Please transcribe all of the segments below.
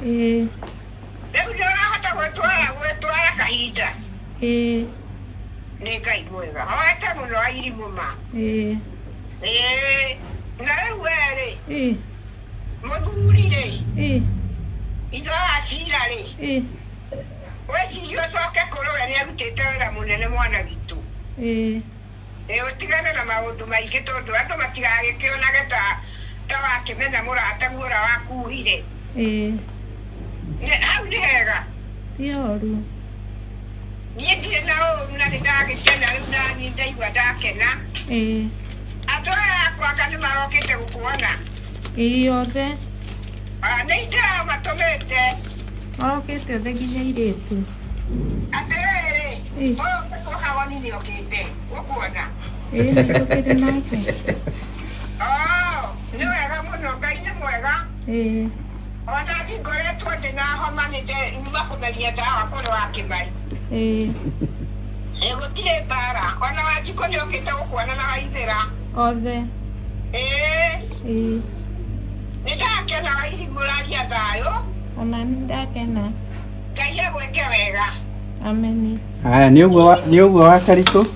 Ĩĩ. Rĩu nĩ ũrahota gwĩtwara gwĩtwara kahinda. Ĩĩ. Nĩ Ngai mwega. Hoete mũno Wairimũ ma. Ĩĩ. Ĩĩ. Na rĩu we rĩ, Ĩĩ. mũthuri rĩ, Ĩĩ. ithe wa cira rĩ, Ĩĩ. wĩcirie ũcoke kũrĩ we nĩ arutĩte wĩra mũnene mwana witũ. Ĩĩ. Ĩ ũtigane na maũndũ maingĩ tondũ andũ matigagĩkĩonage ta ta wakĩmena mũrataguo ũrĩa wakuhire. Ĩĩ. Hau nĩ hega. Ti horu. Niĩ ndirĩ na ũru na nĩ ndagĩkena rĩu naniĩ ndaigua ndakena. Ĩĩ. Andũ aya akwa anga nĩ marokĩte gũkuona. Ĩĩ othe. Ah, nĩ ndĩramatũmĩte. Marokĩte othe nginya airĩtu. Atĩrĩrĩ, Ĩĩ. ũyũ ũgwĩtwo Kawoni nĩ okĩte gũkuona. Ĩĩ nĩ tũkĩrĩ nake. Oh, nĩ wega mũno, Ngai nĩ mwega. Ĩĩ. Ona niĩ ngoretwo ndĩ na homa nĩ nyuma kũmeria ndawa kũrĩ wa Kĩmari. Ĩĩ. Ĩ gũtirĩ mbara. Ona Wanjikũ nĩ okĩte gũkuona na Waithĩra. Othe. Ĩĩ. Ĩĩ. Nĩ ndakena Wairimũ ũraria thayũ. Ona nĩ ndakena. Ngai agwĩke wega. Ameni. Haya, nĩ ũguo wa- nĩ ũguo wa Karitũ,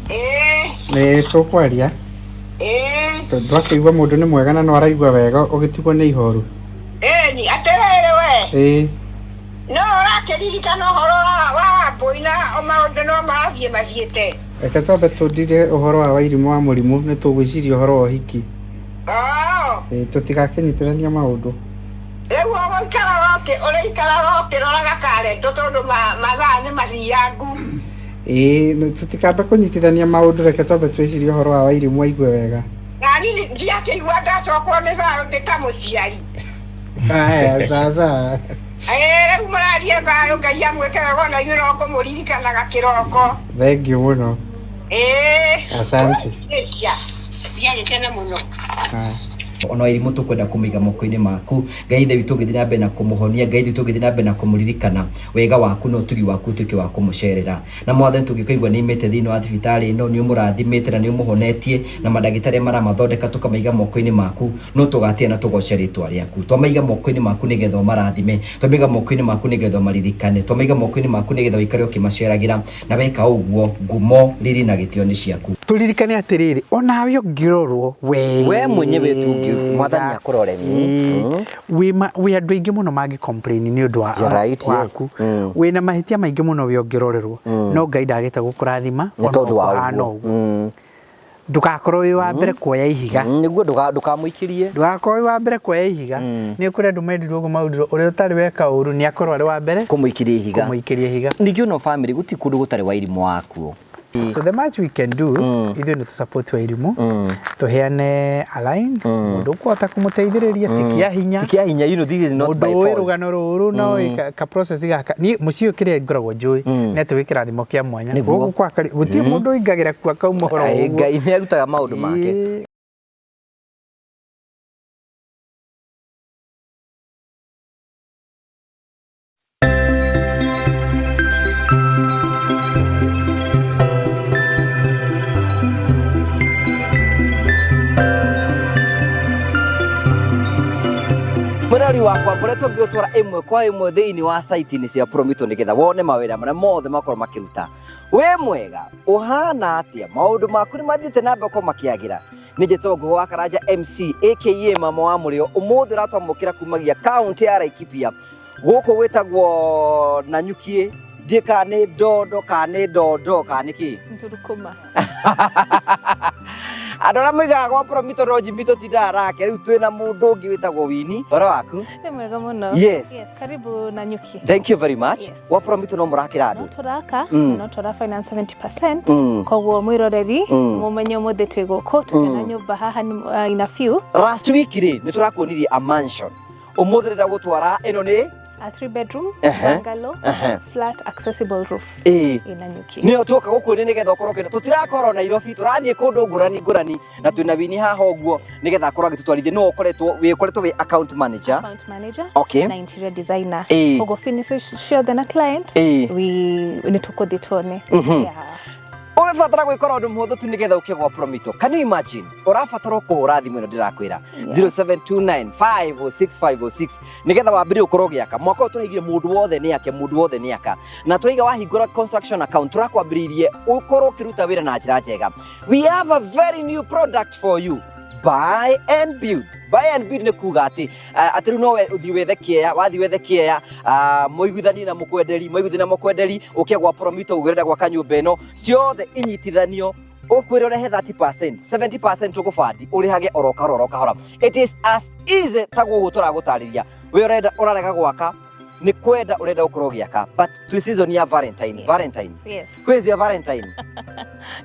Ĩĩ. nĩ tũkwaria Ĩĩ. tondũ twakĩigua mũndũ nĩ mwega na no araigua wega ũgĩtigwo nĩ ihoru. Ĩni, atĩrĩrĩ we. Ĩĩ. No ũrakĩririkana ũhoro wa wa Wambũi na maũndũ no marathiĩ mathiĩte. Reke twambe tũndire ũhoro wa Wairimũ wa mũrimũ nĩ tũgwĩciria ũhoro wa ũhiki. Oo. Ĩĩ, tũtigakĩnyitithania maũndũ. Rĩu ũgũikaraga ũkĩ ũrĩikaraga ũkĩroraga karendo tondũ mathaa nĩ mathiangu. Ĩĩ, tũtikambe kũnyitithania maũndũ reke twambe twĩcirie ũhoro wa Wairimũ aigue wega. Nani ndiakĩigua ndacokwo nĩ thayũ ndĩ ta mũciari. Haya, sawa. Ĩĩ rĩu mũraria thayũ Ngai amwĩke wega ona inyuĩ no kũmũririkanaga kĩroko. Thank you mũno. Ĩĩ. Asante. Ndiagĩkena mũno. Haya. Ona Wairimũ tũkwenda kũmũiga moko-inĩ maku. Ngai Ithe witũ ũgĩthiĩ na mbere na kũmũhonia, Ngai Ithe witũ ũgĩthiĩ na mbere na kũmũririkana, wega waku na ũtugi waku ũtuĩke wa kũmũcerera. Na Mwathani tũngĩkaigua nĩ aimĩte thĩinĩ wa thibitarĩ ĩno, nĩ ũmũrathimĩte na nĩ ũmũhonetie, na mandagĩtarĩ arĩa maramathondeka tũkamaiga moko-inĩ maku, no tũgatĩĩa na tũgoce rĩtwa rĩaku. Twamaiga moko-inĩ maku nĩgetha ũmarathime, twamaiga moko-inĩ maku nĩgetha ũmaririkane, twamaiga moko-inĩ maku nĩgetha ũikare ũkĩmaceragĩra, na weka ũguo, ngumo, riri na gĩtĩo nĩ ciaku. Tũririkane atĩrĩrĩ, onawe ũngĩrorwo We mwenyewe tu ũngĩ, Mwathani akũrore. Ĩĩ. Wĩ andũ aingĩ mũno mangĩ complain nĩ ũndũ wa You're right, yes. waku. Wĩna mahĩtia maingĩ mũno we ũngĩrorerwo, no Ngai ndagĩte gũkũrathima Nĩ ona tondũ wa ũkũhana ũguo. ũguo. Ndũgakorwo wĩ wa mbere kuoya ihiga. Nĩguo ndũkamũikĩrie. Ndũgakorwo wĩ wa mbere kuoya ihiga. Nĩ kũrĩ andũ mendirwo ũguo maundirwo ũrĩa ũtarĩ weka ũru nĩ akorwo arĩ wa mbere kũmũikĩria ihiga. Kũmũikĩria ihiga. Ningĩ ona family gũtirĩ kũndũ gũtarĩ Wairimũ wakuo. So the much we can do, ithuĩ nĩ tũ-support Wairimũ, tũheane a line, mũndũ ũkũhota kũmũteithĩrĩria, ti kĩa hinya. Ti kĩa hinya, you know, this is not Mũndũ by ũĩ force. rũgano rũrũ no ũĩ ka process gaka. Niĩ mũciĩ ũyũ kĩrĩa ngoragwo njũĩ, nĩ atĩ wĩ kĩrathimo kĩa mwanya. Nĩguo. Gũkũ kwa gũtirĩ mũndũ ũingagĩra kuo akauma oro Aĩ, ũguo. Ngai nĩ arutaga maũndũ make. Ĩĩ. Mwĩrori wakwa ngoretwo ngĩgũtwara ĩmwe kwa ĩmwe thĩinĩ wa site-inĩ cia Promito nĩgetha wone mawĩra marĩa mothe makorwo makĩruta. Wĩ mwega, ũhana atĩa? Maũndũ maku nĩ mathiĩte na mbere gũkorwo makĩagĩra? Nĩ njĩtagwo Ngũgĩ wa Karanja MC aka Mama wa Mũrĩo. Ũmũthĩ ũratwamũkĩra kumagia kaũntĩ ya Laikipia gũkũ gwĩtagwo Nanyuki, ndiĩ kana nĩ Ndondo kana nĩ Ndondo kana nĩ kĩ? Nturukuma. Andũ arĩa moigaga gwa Promito Lodge Mbito tindaga nake, rĩu twĩna mũndũ ũngĩ wĩtagwo Winnie. Ũhoro waku? Nĩ mwega mũno. Yes. Yes, karibu Nanyuki. Thank you very much. Yes. Gwa Promito no mũrakĩra No andũ. tũraka no tũra finance 70%. Koguo mwĩroreri mũmenye ũmũthĩ twĩ gũkũ tũrĩ na nyũmba haha in a few. Last week rĩ nĩ tũrakuonirie a mansion. Ũmũthĩ ndĩrenda gũtwara ĩno nĩ A 3 bedroom bungalow flat accessible roof Ĩĩ. in Nanyuki. Nĩyo tuoka gũkuonia nĩgetha ũkorwo ũkĩona tũtirakorwo Nairobi, tũrathiĩ kũndũ ngũrani ngũrani na twĩna Winnie haha ũguo nĩgetha akorwo agĩtũtwarithia. Nĩwe ũkoretwo wĩ account manager. Account manager Okay. na interior designer. Ĩĩ. Koguo finishes ciothe na client Ĩĩ. we nĩ tũkũthiĩ tuone. Yeah. Ũrabatara gwĩkora ũndũ mũhũthũ tu nĩgetha ũke gwa Promito. Can you imagine? Ũrabatara kũhũra thimũ ĩno ndĩrakwĩra, 0729506506, nĩgetha wambĩrĩrie ũkorwo ũgĩaka. Mwaka ũyũ tũraigire mũndũ wothe nĩ ake, mũndũ wothe nĩ aka. Na tũraiga wahingũra construction account, tũrakwambĩrĩirie ũkorwo ũkĩruta wĩra na njĩra njega. We have a very new product for you. Buy and build. Buy and build nĩ kuga atĩ atĩ rĩu nowe ũthiĩ wethe kĩea, wathiĩ wethe kĩea, mũiguithanie na mũkwenderi, mũiguithanie na mũkwenderi, ũke gwa Promito ũrenda gwaka nyũmba ĩno, ciothe inyitithanio, ũkwĩra ũrehe 30%, 70% ũgũbandi, ũrĩhage oro kahora oro kahora. It is as easy ta gũgũ tũragũtarĩria. We ũrenda ũrarega gwaka, nĩ kwenda ũrenda gũkorwo ũgĩaka, but twĩ season ya Valentine. Yes. Valentine. Yes. Who is your Valentine?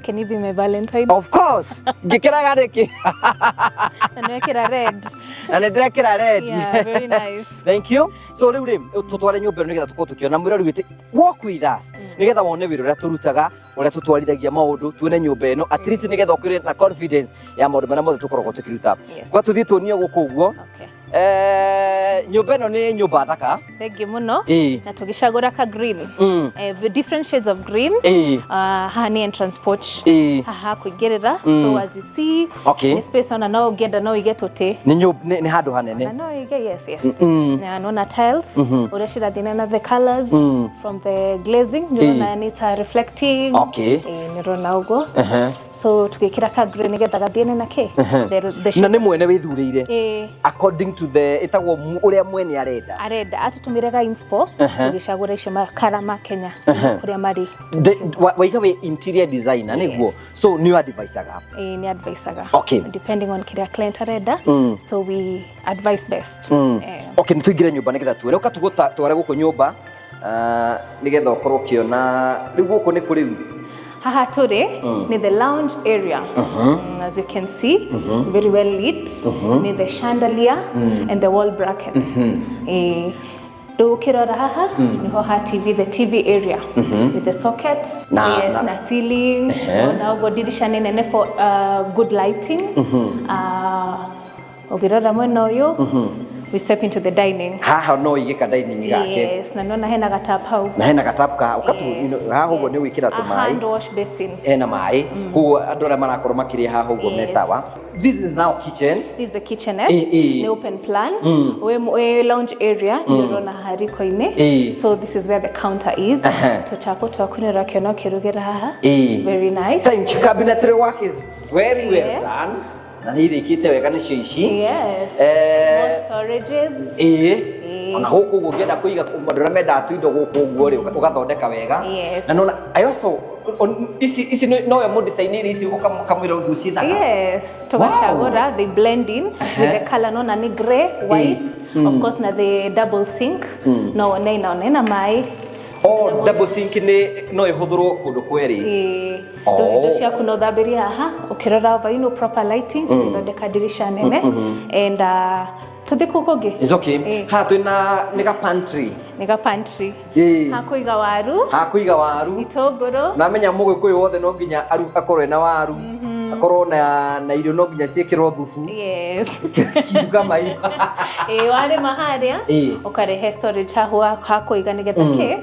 Can you be my Valentine? Of course. Ngĩkĩraga nĩkĩ? Na nĩwekĩra red. Na nĩ ndĩrekĩra red. Yeah, very nice. Thank you. So rĩu rĩ, tũtware nyũmba ĩno nĩgetha tũkorwo tũkĩona mwĩrori witũ, walk with us, nĩgetha wone wĩra ũrĩa tũrutaga, ũrĩa tũtwarithagia maũndũ, tuone nyũmba ĩno at least nĩgetha ũkĩre na confidence ya maũndũ marĩa mothe tũkoragwo tũkĩruta. Kwa tũthiĩ tuonio gũkũ ũguo. Okay. Nyũmba ĩno nĩ nyũmba thaka. Thank you mũno. Ĩĩ. Na tũgĩcagũra ka green. The different shades of green. Haha nĩ entrance porch. Haha kũingĩrĩra. So as you see, nĩ space ona no ũngĩenda no ũige tũtĩ. Nĩ handũ hanene. Ona no ũige, yes. Na nona tiles, ũrĩa cirathiĩ na the colors from the glazing, nĩ ũrona nĩ ta reflecting. Ĩĩ, nĩ ũrona ũguo. So tũgĩkĩra ka green nĩgetha gathiĩ na kĩ? The Na nĩ mwene wĩthurĩire. Ĩĩ. According to the ĩtagwo ũrĩa mwene arenda. Arenda atũtũmĩre ga inspo, tũgĩcagũra icio makara ma Kenya kũrĩa marĩ. Waiga wĩ interior designer nĩguo, so nĩ advisaga? Ĩĩ, nĩ advisaga. Depending on kĩrĩa client arenda. So we advise best. Okay, nĩ tũingĩre nyũmba nĩgetha tuone. Ũka tũgũtware gũkũ nyũmba, nĩgetha ũkorwo ũkĩona rĩu gũkũ nĩ kũ rĩu. Haha tũrĩ nĩ the lounge area. As you can see, very well lit. Nĩ the chandelier and the wall brackets. Rĩu ũkĩrora haha nĩho ha TV, the TV area with the sockets. Yes, na ceiling. Ona ũguo dirisha nĩ nene for good lighting. Ũngĩrora mwena ũyũ, we step into the dining. Haha no ũige ka dining gake. Yes, na nona hena gatap hau. Na hena gatap ka ũkatu haha ũguo nĩ gwĩkĩra A tũmaĩ. hand wash basin. Hena maĩ, koguo andũ arĩa marakorwo makĩrĩa haha ũguo me sawa. This is now kitchen. This is the kitchenette. Nĩ open plan. Wĩ lounge area nĩ ũrona haha riko-inĩ. So this is where the counter is. Tũchapo twaku nĩ ũrakĩona ũkĩrugĩra haha. Very nice. Thank you. Cabinetry work is very well done. Na nĩ irĩkĩte wega nĩcio ici. Yes. More storages. Ĩĩ. Ona gũkũ ũguo ũngĩenda kũiga andũ arĩa mendaga tũindo gũkũ ũguo rĩ, ũgathondeka wega. Yes. Na nona I also ici nowe mũdesign ici ũkamwĩra ũguo ciĩ thaka. Yes, tũgacagũra, they blend in with the color, nona nĩ grey, white, of course na the double sink, no wone inaona ina maĩ. Oh, double sink nĩ no ĩhũthĩrwo kũndũ kwerĩ. Ĩĩ. Rĩu indo ciaku no ũthambĩrie haha, ũkĩrora over, proper lighting, tũgĩthondeka dirisha nene. And tũthiĩ kũu kũngĩ? It's okay. Ĩĩ. Haha twĩna nĩ ga pantry. Nĩ ga pantry. Ĩĩ. Ha kũiga waru. Ha kũiga waru. Itũngũrũ. Namenya mũgĩkũyũ wothe no nginya akorwo ena waru. Akorwo na irio no nginya ciĩkĩrwo thubu. Yes. Kitu kama hiyo. Ĩĩ, warĩma harĩa, ũkarehe storage hahu ha kũiga nĩgetha kĩ?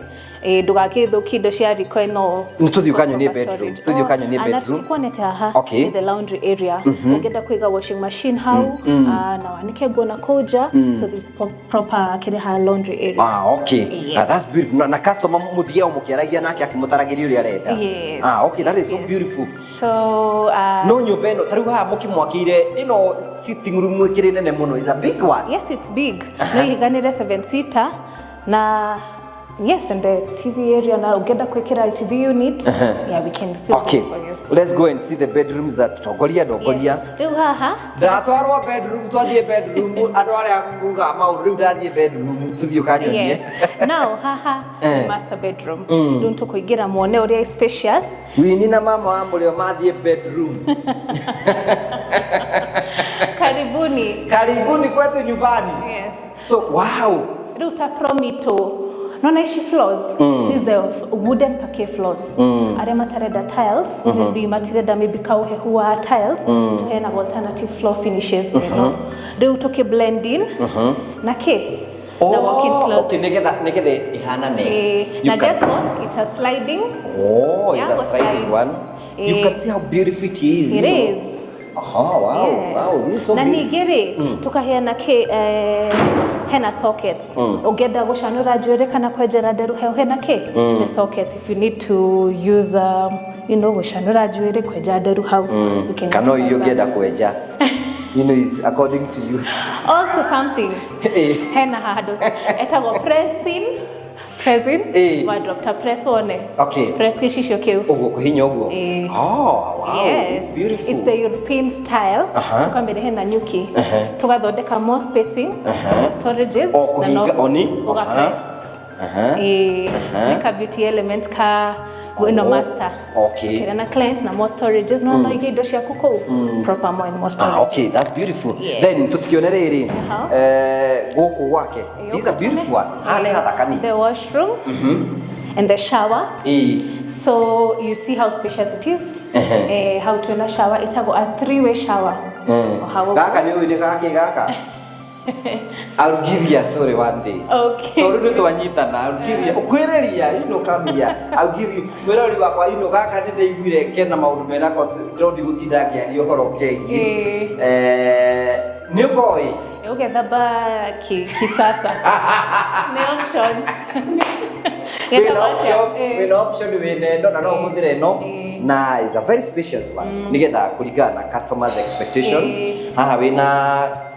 Ĩĩ, ndũgagĩthũkie indo cia riko ĩno. Nĩ tũthiĩ ũkanyonie Proper bedroom. storage. Tũthiĩ ũkanyonie Oh, ana bedroom. tũtikuonete haha. Okay. Nĩ the laundry area. Ũngĩenda kũiga washing machine hau, na wanĩke nguo na kũu nja. So this proper kĩrĩ ha laundry area. Ah, okay. Yes. Ah, that's beautiful. Na customer mũthiao mũkĩaragia nake akĩmũtaragĩria ũrĩa arenda. Yes. Ah, okay, that is so Yes. beautiful. So, No nyũmba ĩno ta rĩu haha mũkĩmwakĩire ĩno sitting room ĩkĩrĩ nene mũno, is a big one. Yes, it's big. No ihiganĩre 7 seater na yes, and the TV area na ũngĩenda kwĩkĩra TV unit, yeah, we can still Okay. do it for you. Let's go and see the bedrooms that tongoria ndongoria. Yes. Rĩu haha Ndatwarwo bedroom, twathiĩ bedroom, andũ arĩa mugaga maũndũ rĩu ndathiĩ bedroom, tũthiĩ ũkanyonie. Yes. Now haha nĩ master bedroom. Rĩu nĩtũkũingĩra muone ũrĩa spacious. Wini na mama wa mũrĩo mathiĩ bedroom. Karibuni. Karibuni kwetu nyumbani. Yes. So wow. Rĩu ta Promito nona ici floors, this is the wooden parquet floors. Arĩa matarenda tiles, maybe matirenda maybe kauhehu wa tiles, tũheanaga alternative floor finishes ta ĩno. Rĩu tũkĩ blend in na kĩ Na walk-in Oh, closet. okay, nigetha ihanane. Eh, You na can guess what? It's a sliding. Oh, it's Yeah, a sliding slide. one. You Eh. can see how beautiful it is. It you know. is. Aha, wow, Yes. wow, this is so Na beautiful. ningĩ rĩ, tukaheana kĩ hena sockets. Ũngĩenda gũcanũra njuĩrĩ kana kwenjera nderu hau hena kĩ? The sockets, if you need to use gũcanũra njuĩrĩ, kwenja nderu hau, you can Kana utilize iria that. ũngĩenda kwenja. Is according to you. Also something, Eh. hena handũ etagwo pressing pressing Eh. wardrobe, ta press wone. Okay. Press gĩcicio kĩu. Ũguo kũhinya ũguo. Eh. Oh, wow, Yes. it's beautiful. It's the European style. Aha. Tukamĩre hena nyuki. Aha. Tugathondeka more spacing, Aha. more storages. O na kũhinga no oni. ũgapress. Aha. Eh, Aha. nĩ ka beauty element ka ĩno Oh, master. okay. Tukĩra na client na more storages, no no ige indo ciaku kũu. Proper more and more Ah, storage. okay, that's beautiful. Yes. Then tũtikĩone rĩrĩ Aha. gũkũ gwake. Eh, This is a beautiful one. Haha nĩ hathaka ni. The washroom and the shower. Ĩĩ. So you see how spacious it is. Ehe. Eh, how twĩna shower ĩtagwo a three-way shower. O hau ũguo. Gaka nĩ ũĩ nĩ gakĩ gaka? I'll give you a story one day. Okay. Tondũ nĩ twanyitana, I'll give you, ũkwĩrĩria, come here. I'll give you, mwĩrori wakwa, gaka nĩ ndaiguire kena maũndũ menako, no ndigũtinda ngĩaria ũhoro kegiĩ. Ĩĩ. Nĩ ũkoĩ? Ũgethamba kisasa. Nĩ options. Wĩna Gethamba atĩa? option, wĩna option, wĩna ĩno na no ũhũthĩre ĩno, Ĩĩ. na is a very spacious one nĩgetha kũringana na customers expectation. Ĩĩ. Haha wĩna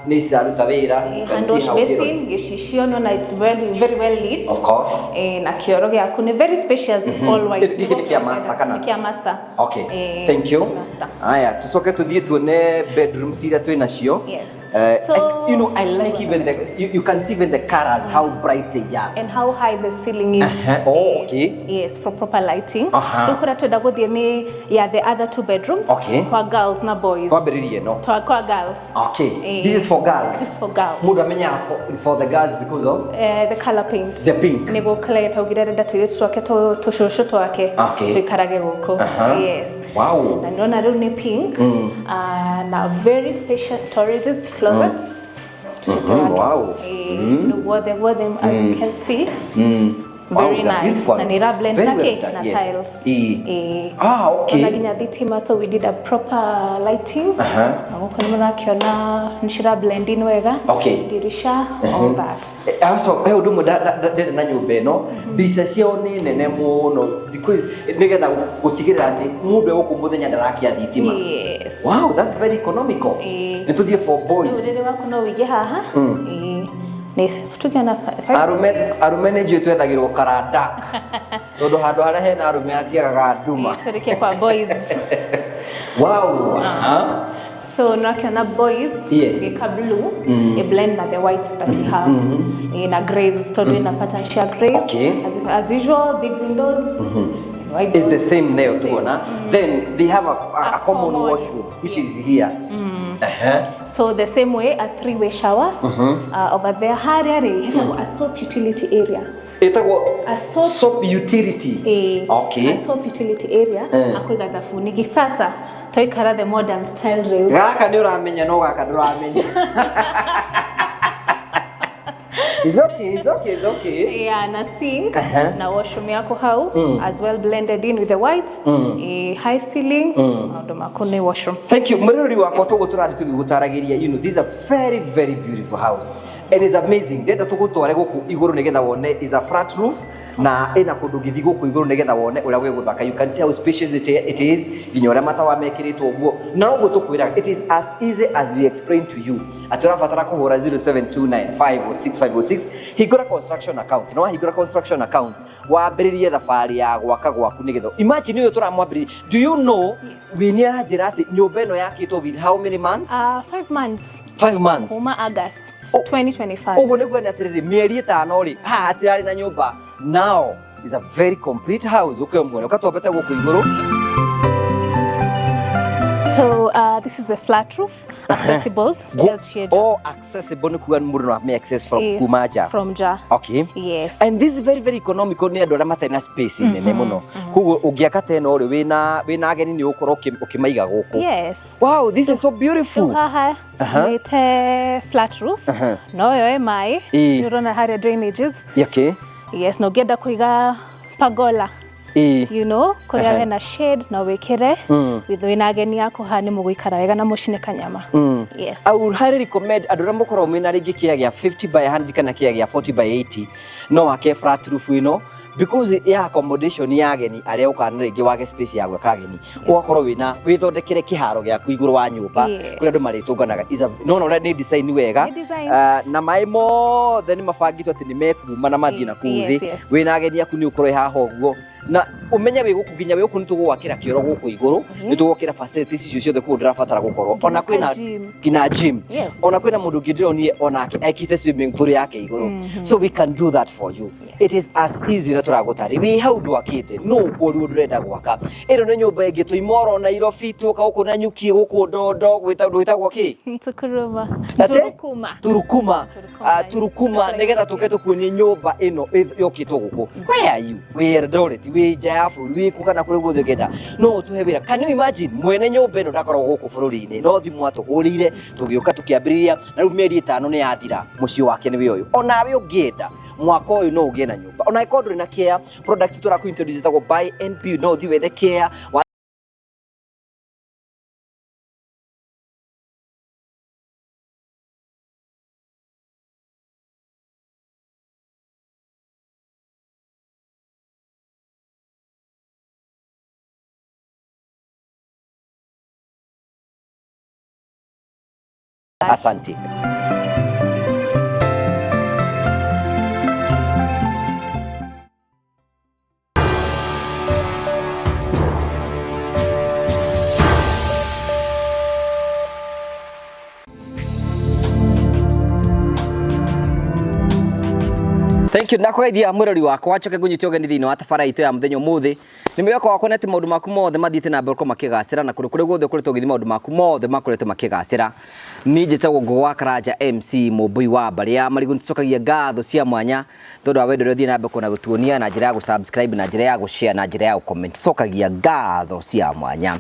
nĩ ciraruta wĩra. You can Hand see wash how basin, gĩcicio, nona it's very very well lit. Of course. Eh, na kĩoro gĩaku nĩ very spacious, all white. Gĩkĩ nĩ kĩa master kana? Nĩ kĩa master. Okay, Eh, thank you. Master. Aya, tucoke tuthiĩ tuone bedrooms iria twĩ nacio. Yes. I like even the you can see even the colors, how bright they are. And how high the ceiling is. Uh-huh. Oh, okay. Yes, for proper lighting. Aha. Rĩu kũrĩa twenda gũthiĩ nĩ ya the other two bedrooms. Okay. Kwa girls na boys. Twambĩrĩrie no. Kwa girls. Okay. Eh, This is for girls. This is for girls. Mũndũ amenyaga for the girls because of The color paint. The pink. Nĩguo client augire arenda tũirĩtu twake tũcũcũ twake Okay. tũikarage gũkũ. Aha. Yes. Wow. Na nĩrona rĩu nĩ pink. Na very spacious storages, closets. Tũcĩte wardrobes. Wow. Eh, rĩu guothe guothe, as you can see. Wow, Very it's a nice. beautiful one. Na nĩ ira blend Very na well kĩ? done, Na yes. tiles. Ĩĩ. Eh. Ah, okay. Ona nginya thitima, so we did a proper lighting. Aha. Na gũkũ nĩ mũrakĩona nĩ cira blend in wega. Okay. Dirisha, all that. Also, he ũndũ ũmwe ndenda na nyũmba ĩno, mbica ciao nĩ nene mũno thikũ ici nĩgetha gũtigĩrĩra atĩ mũndũ egũkũ mũthenya ndarakia thitima. Yes. Wow, that's very economical. Ĩĩ. Nĩ tũthiĩ for Rĩu boys. ũrĩrĩ waku no ũige haha. Ĩĩ. Nĩ tukiona five. Arũme nĩ njũĩ twethagĩrwo karanda tondũ handũ harĩa hena arũme hatiagaga nduma. Ĩĩ, tũrĩkie kwa boys. Wow. Aha. So nakiona boys, Yes. gĩka blue, a blend na the white that we have. Ĩĩ, na grays tondũ ĩna pattern cia grays. Okay. As usual, big windows. Wide It's the doors. same nayo tuona. Then they have a common common. washroom which is here. Aha. So the same way, a three-way shower. Over there, harĩa rĩ, hetagwo a soap utility area. Ĩtagwo A soap, soap utility. Okay. A soap utility area. Akũiga thabuni. Gisasa, twaikara the modern style rĩu. Gaka nĩ ũramenya no gaka ndũramenya. It's okay, it's okay, it's okay. Yeah, na sink Aha. na washroom yako hau as well blended in with the whites. High ceiling, maũndũ maku nĩ washroom. Thank you. Mwĩroreri wakwa tũguo tũrathiĩ tũgĩgũtaragĩria, this is a very very beautiful house and it's amazing. Ndĩrenda tũgũtware gũkũ igũrũ nĩgetha wone is a flat roof na ĩna kũndũ ũngĩthiĩ gũkũ igũrũ nĩgetha wone ũrĩa gwĩgũthaka. You can see how spacious it is, nginya ũrĩa matawa mekĩrĩtwo ũguo. Na ũguo tũkwĩraga, it is as easy as we explain to you atĩ ũrabatara kũhũra 0729506506, hingũra construction account, na wahingũra construction account wambĩrĩrie thabarĩ ya gwaka gwaku nĩgetha imagine ũyũ tũramwambĩrĩria. Do you know wĩ nĩ aranjĩra atĩ nyũmba ĩno yakĩtwo with how many months? 5 months. 5 months. Kuma August Oh. 2025. Ũguo nĩguo nĩ atĩrĩrĩ, mĩeri 5 rĩ, haha hatirarĩ na nyũmba. Now is a very complete house. Ũkĩo muone ũkatwambate gũkũ igũrũ. So this is a flat roof, accessible, stairs cia nja. Oh, accessible nĩ kuga mũndũ no ame access from Eh, kuma nja. From nja. Okay. Yes. And this is very very economical nĩ andũ arĩa matarĩ na space nene mũno. Koguo ũngĩaka ta ĩno rĩ, wĩna ageni nĩ ũgũkorwo ũkĩmaiga gũkũ. Yes. Wow, this is so Rĩu beautiful. haha Aha. nĩ te flat roof. Aha. No yoe maĩ. Ĩĩ. Nĩ ũrona harĩa drainages. Okay. Yes, na ũngĩenda kũiga pagola, Ĩĩ. you know, kũrĩa Aha. hena shade no wĩkĩre. Mm. With wĩna ageni aku haha nĩ mũgũikara wega na mũcine kanyama. Yes. I would highly recommend andũ arĩa mũkoragwo mwĩna rĩngĩ kĩea gĩa 50 by 100 kana kĩea gĩa 40 by 80 no wake flat roof ĩno because ya accommodation ya ageni arĩa ũkaga na rĩngĩ wage space ya gwaka ageni, ũgakorwo wĩna wĩthondekere kĩharo gĩaku igũrũ wa nyũmba Yes. kũrĩa andũ marĩtũnganaga. No na ũrĩa nĩ design wega. Nĩ design. Na maĩ mothe nĩ mabangĩtwo atĩ nĩ mekuma na mathiĩ na kũu Yes, thĩ. yes. Wĩna ageni aku nĩ ũkorwo haha ũguo na ũmenye wĩ gũkũ nginya wĩ gũkũ nĩ tũgũgwakĩra kĩoro gũkũ igũrũ, nĩ tũgwakĩra facilities icio ciothe, koguo ndũrabatara gũkorwo ona kwĩna gym. nginya gym. Yes. Ona kwĩna mũndũ ũngĩ ndĩronire onake ekĩte swimming pool yake igũrũ, so we can do that for you. It is as easy ũrĩa tũragũtarĩ wĩ hau ndwakĩte no ũkũrwo ndũrenda gwaka. Ĩno nĩ nyũmba ĩngĩ tũimoro Nairobi, tũka gũkũ Nanyuki, gũkũ Ndondo, gwĩtagwo kĩ? Tukuruma. Ate? Turukuma. Turukuma. Turukuma. Ah, Turukuma, nigetha tuke tukuonie nyũmba ĩno yũkĩtwo gũkũ. Where are you? Wĩ Eldoret, wĩ nja ya bũrũri, wĩ kũ kana kũrĩa guothe ũngĩenda, no ũtũhe wĩra. Can you imagine mwene nyũmba ĩno ndakoragwo gũkũ bũrũri-inĩ, no thimũ atũhũrĩire tũgĩũka tũkĩambĩrĩria, na rĩu mĩeri 5 nĩ yathira, mũciĩ wake nĩ ũyũ. Onawe ũngĩenda mwaka ũyũ no ũgĩe na nyũmba, ona angĩkorwo ndũrĩ na care product tũrakũ introduce ĩtagwo buy and build, no ũthiĩ wethe care. Asante. Thank you. Nakũgeithia mwĩrori wakwa, njoke ngũnyite ũgeni thĩinĩ wa tabara itũ ya mũthenya ũmũthĩ. Nĩ mwĩhoko wakwa nĩ atĩ maũndũ maku mothe mathiĩte na mbere gũkorwo makĩgacĩra, na kũndũ kũrĩa guothe ũkoretwo ũgĩthiĩ maũndũ maku mothe makoretwo makĩgacĩra. Niĩ njĩtagwo Ngũgũ wa Karanja MC Mũmbũi wa mbarĩ ya Marigũ. Nĩtũcokagia ngatho cia mwanya tondũ wa wendo ũrĩa ũthiĩ na mbere kuona gũtuonia na njĩra ya gũ-subscribe, na njĩra ya gũ-share, na njĩra ya gũ-comment. Cokagia ngatho cia mwanya.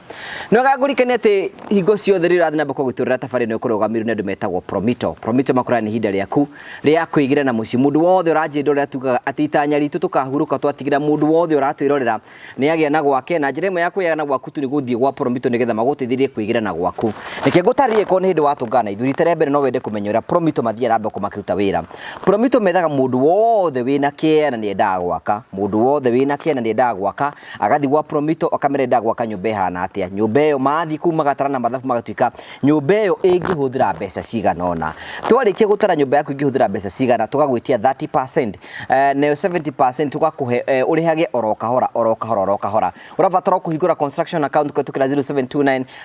Nĩ wega ngũririkanie atĩ hingo ciothe rĩrĩa ũrathiĩ na mbere gũtũrĩra tabarĩra ĩno ĩkũrũgamĩrĩirwo nĩ andũ metagwo Promito. Promito makoraga nĩ ihinda rĩaku rĩa kwĩgĩra na mũciĩ. Mũndũ wothe ũranjĩra ũrĩa tugaga atĩ itanya ritũ tũkahurũka twatigĩra mũndũ wothe ũratwĩrorera nĩ agĩa na gwake, na njĩra ĩmwe ya kwĩgĩa na gwaku tu nĩ gũthiĩ gwa Promito nĩgetha magũteithĩrĩrie kwĩgĩra na gwaku. Reke ngũtarĩrie korwo nĩ hĩndĩ watũngana na ithuĩ rita rĩa mbere, no wende kũmenya ũrĩa Promito mathiaga na mbere makĩruta wĩra. Promito methaga mũndũ wothe wĩna kĩea na nĩendaga gwaka, mũndũ wothe wĩna kĩea na nĩendaga gwaka agathiĩ gwa Promito akamera endaga gwaka nyũmba ĩhana atĩa. Nyũmba ĩyo mathiĩ kũu magatara na mathabu magatuĩka nyũmba ĩyo ĩngĩhũthĩra mbeca cigana ũna. Twarĩkia gũtara nyũmba yaku ĩngĩhũthĩra mbeca cigana, tũgagwĩtia 30%, nayo 70% tũgakũhe, ũrĩhage oro kahora oro kahora oro kahora. Ũrabatara kũhingũra construction account kũhetũkĩra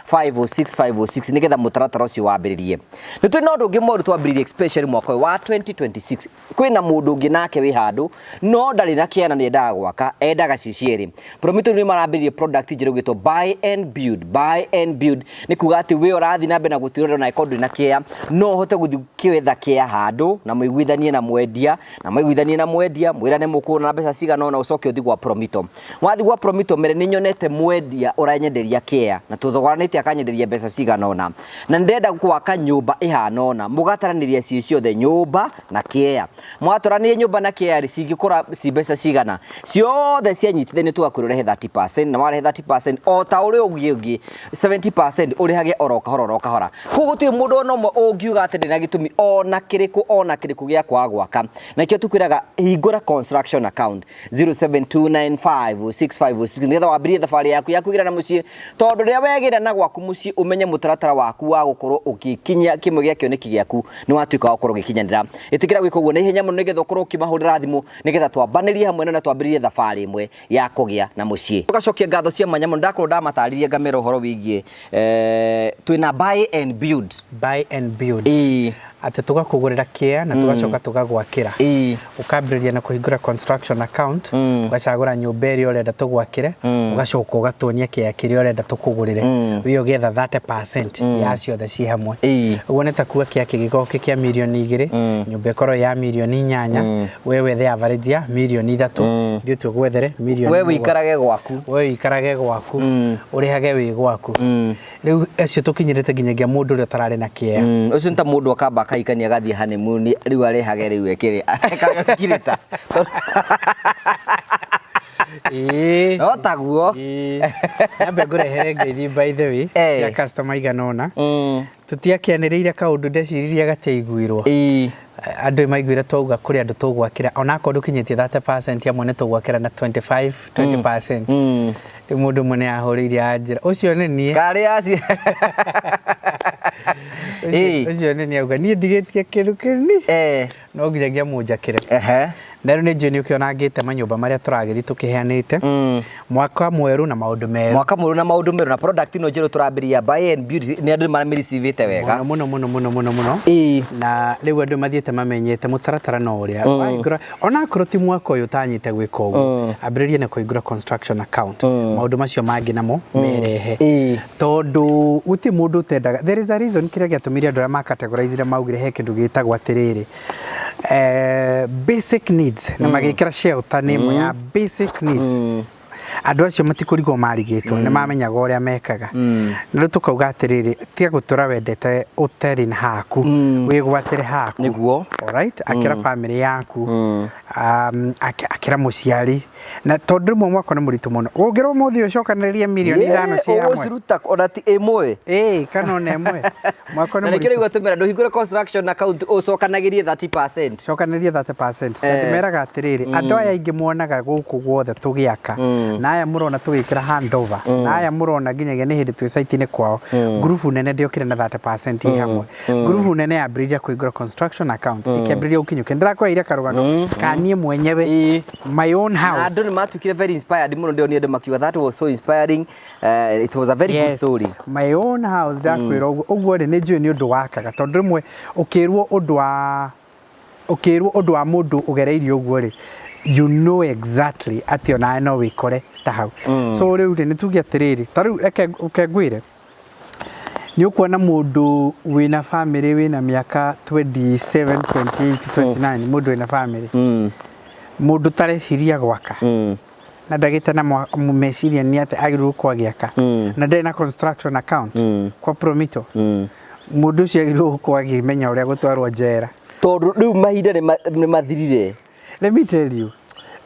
0729506506 nĩgetha mũtaratara ũcio wambĩrĩrie. Nĩ tũrĩ na ũndũ ũngĩ mwerũ twambĩrĩirie especially mwaka ũyũ wa 2026. Kwĩna mũndũ ũngĩ nake wĩ handũ no ndarĩ na kĩana nĩendaga gwaka, endaga ci cierĩ. Promito nĩ marambĩrĩirie product njerũ ĩgwĩtwo buy and build. Buy and build nĩ kuga atĩ we ũrathiĩ na mbere na gũtwĩrorera na ĩkorwo ndũrĩ na kĩea, no ũhote gũthiĩ gwetha kĩea handũ na mũiguithanie na mwendia, na mũiguithanie na mwendia mwĩrane mũkũgũra na mbeca cigana ũna, ũcoke ũthiĩ gwa Promito. Wathiĩ gwa Promito mere nĩ nyonete mwendia ũranyenderia kĩea na tũthogoranĩte akanyenderia mbeca cigana ũna, na ndĩrenda gwaka nyũmba ĩhana ũna, mũgataranĩria ciĩ ciothe nyũmba na kĩea. Mwatwaranĩria nyũmba na kĩea rĩ, cingĩkũra ci mbeca cigana ciothe cianyitithanio tũgakwĩra ũrehe 30%, na warehe 30% o ta ũrĩa ũngĩ ũngĩ 70% ũrĩhage oro kahora oro kahora. Koguo gũtirĩ mũndũ ona ũmwe ũngiuga atĩ ndĩ na gĩtũmi ona kĩrĩkũ ona kĩrĩkũ gĩa kwaga gwaka. Na kĩo tũkwĩraga hingũra construction account 0729506506 nĩgetha wambĩrĩrie thabarĩ yaku ya kwĩgĩra na mũciĩ, tondũ rĩrĩa wegĩra na gwaku mũciĩ ũmenye mũtaratara waku wa gũkorwo ũgĩkinyia kĩmwe gĩa kĩoneki gĩaku nĩ watuĩka wa gũkorwo ũgĩkinyanĩra. Ĩtĩkĩra gwĩka ũguo na ihenya mũno nĩgetha ũkorwo ũkĩmahũrĩra thimũ nĩgetha twambanĩrie hamwe na twambĩrĩrie thabarĩ ĩmwe ya kũgĩa na mũciĩ. Tũgacokia ngatho cia mwanya mũno, ndakorwo ndamatarĩria ngamera ũhoro wĩgiĩ twĩna buy and build. Buy and build. Ĩĩ. Atĩ tũgakũgũrĩra kĩa na tũgacoka tũgagwakĩra. Ĩĩ. Ũkambĩrĩria na kũhingũra construction account, ũgacagũra nyũmba ĩrĩa ũrenda tũgwakĩre, ũgacoka ũgatuonia kĩa kĩrĩa ũrenda tũkũgũrĩre. Wĩ ũgĩetha 30% ya ciothe ciĩ hamwe. Ĩĩ. Ũguo nĩ ta kuga kĩa kĩgĩkorwo kĩ kĩa mirioni 2, nyũmba ĩkorwo ya mirioni 8, we wethe average ya mirioni 3, ithuĩ tũgwethere mirioni We 7. wĩikarage gwaku. We wĩikarage gwaku, ũrĩhage wĩ gwaku. Rĩu acio tũkinyĩrĩte nginyagia mũndũ ũrĩa ũtararĩ na kĩea. Ũcio nĩ ta mũndũ akamba akahikania agathiĩ honeymoon rĩu arehage rĩu ekĩrĩ ekagĩrĩta. Ĩĩ. No taguo. Ĩĩ. Nyambe ngũrehere ngeithi by the way Eh. cia customer igana ũna. Tũtiakĩanĩrĩire kaũndũ ndeciririe gatiaiguirwo. Ĩĩ. Andũ maiguire twauga kũrĩ andũ tũgwakĩra onakorwo ndũkinyĩtie 30% amwe nĩ tũgwakĩra na 25 20%. Rĩu mũndũ ũmwe nĩ ahũrĩire anjĩra ũcio nĩ niĩ. Karĩ aci. Ĩĩ. Ũcio nĩ niĩ auga niĩ ndigĩtie kĩndũ kĩni. Eh. No nginyagia mũnjakĩre. Ehe. Na rĩu nĩ njũĩ nĩ ũkĩonangĩte manyũmba marĩa tũragĩthiĩ tũkĩheanĩte. Mwaka mwerũ na maũndũ merũ. Mwaka mwerũ na maũndũ merũ na product ĩno njerũ tũrambĩrĩria buy and build nĩ andũ maramĩricivĩte wega. Mũno mũno mũno mũno mũno. Ĩĩ. Na rĩu andũ mathiĩte mamenyete mũtaratara no ũrĩa. Wahingũra onakorwo ti mwaka ũyũ ũtanyĩte gwĩka ũguo, ambĩrĩria na kũhingũra construction account. Maũndũ macio mangĩ namo merehe. Ĩĩ. Tondũ gũtirĩ mũndũ ũtendaga. There is a reason kĩrĩa gĩatũmire andũ arĩa ma categorizire maugire he kĩndũ gĩtagwo atĩrĩrĩ basic needs na magĩkĩra shelter nĩ ĩmwe ya basic needs. Andũ acio matikũrigwo marigĩtwo nĩ mamenyaga ũrĩa mekaga. Na rĩu tũkauga atĩrĩrĩ tiga gũtũra wendete ũtarĩ na haku, wĩgwatĩre haku. Nĩguo. Alright, akĩra famĩlĩ yaku, akĩra mũciari. Na tondũ rĩmwe mwaka nĩ mũritũ mũno. Ũngĩrwo ũmũthĩ ũcokanĩrĩrie mirioni 5 ciĩ hamwe. Ũgũciruta ona ti ĩmwe. Ĩĩ, kana ona ĩmwe. Mwaka nĩ Na nĩkĩo mũritũ. rĩu atũmĩra ndũhingũre construction account ũcokanagĩrie 30%. Cokanĩrĩrie 30%. Na ndĩmeraga atĩrĩrĩ, andũ aya aingĩ muonaga gũkũ guothe tũgĩaka, na aya mũrona tũgĩkĩra handover, na aya mũrona nginyagia nĩ hĩndĩ twĩ site-inĩ kwao, ngurubu nene ndĩokire na 30% ĩ hamwe. Ngurubu nene yambĩrĩirie kũhingũra construction account, ĩkĩambĩrĩria gũkinyũkia. Ndĩrakũheire karũgano ka niĩ mwenyewe, Ĩĩ. my own Na house. andũ nĩ matuĩkire very inspired mũno, ndĩronire andũ makiuga that was so inspiring. It was a very good story. My own house ndakwĩra ũguo. Ũguo rĩ nĩ njũĩ nĩ ũndũ wakaga tondũ rĩmwe ũkĩrwo ũndũ wa ũkĩrwo ũndũ wa mũndũ ũgereirie ũguo rĩ, you know exactly atĩ onawe no wĩkore ta hau. So rĩu rĩ nĩ tuge atĩrĩrĩ, ta rĩu reke ngwĩre, nĩ ũkuona mũndũ wĩna famĩlĩ wĩna mĩaka 27, 28, 29, mũndũ wĩna famĩlĩ, mũndũ ũtareciria gwaka na ndagĩte na meciria nĩ atĩ agĩrĩirwo gũkorwo agĩaka na ndarĩ na construction account kwa Promito, mũndũ ũcio agĩrĩirwo gũkorwo akĩmenya ũrĩa gũtwarwo njera. Tondũ rĩu mahinda nĩ mathirire. Let me tell you,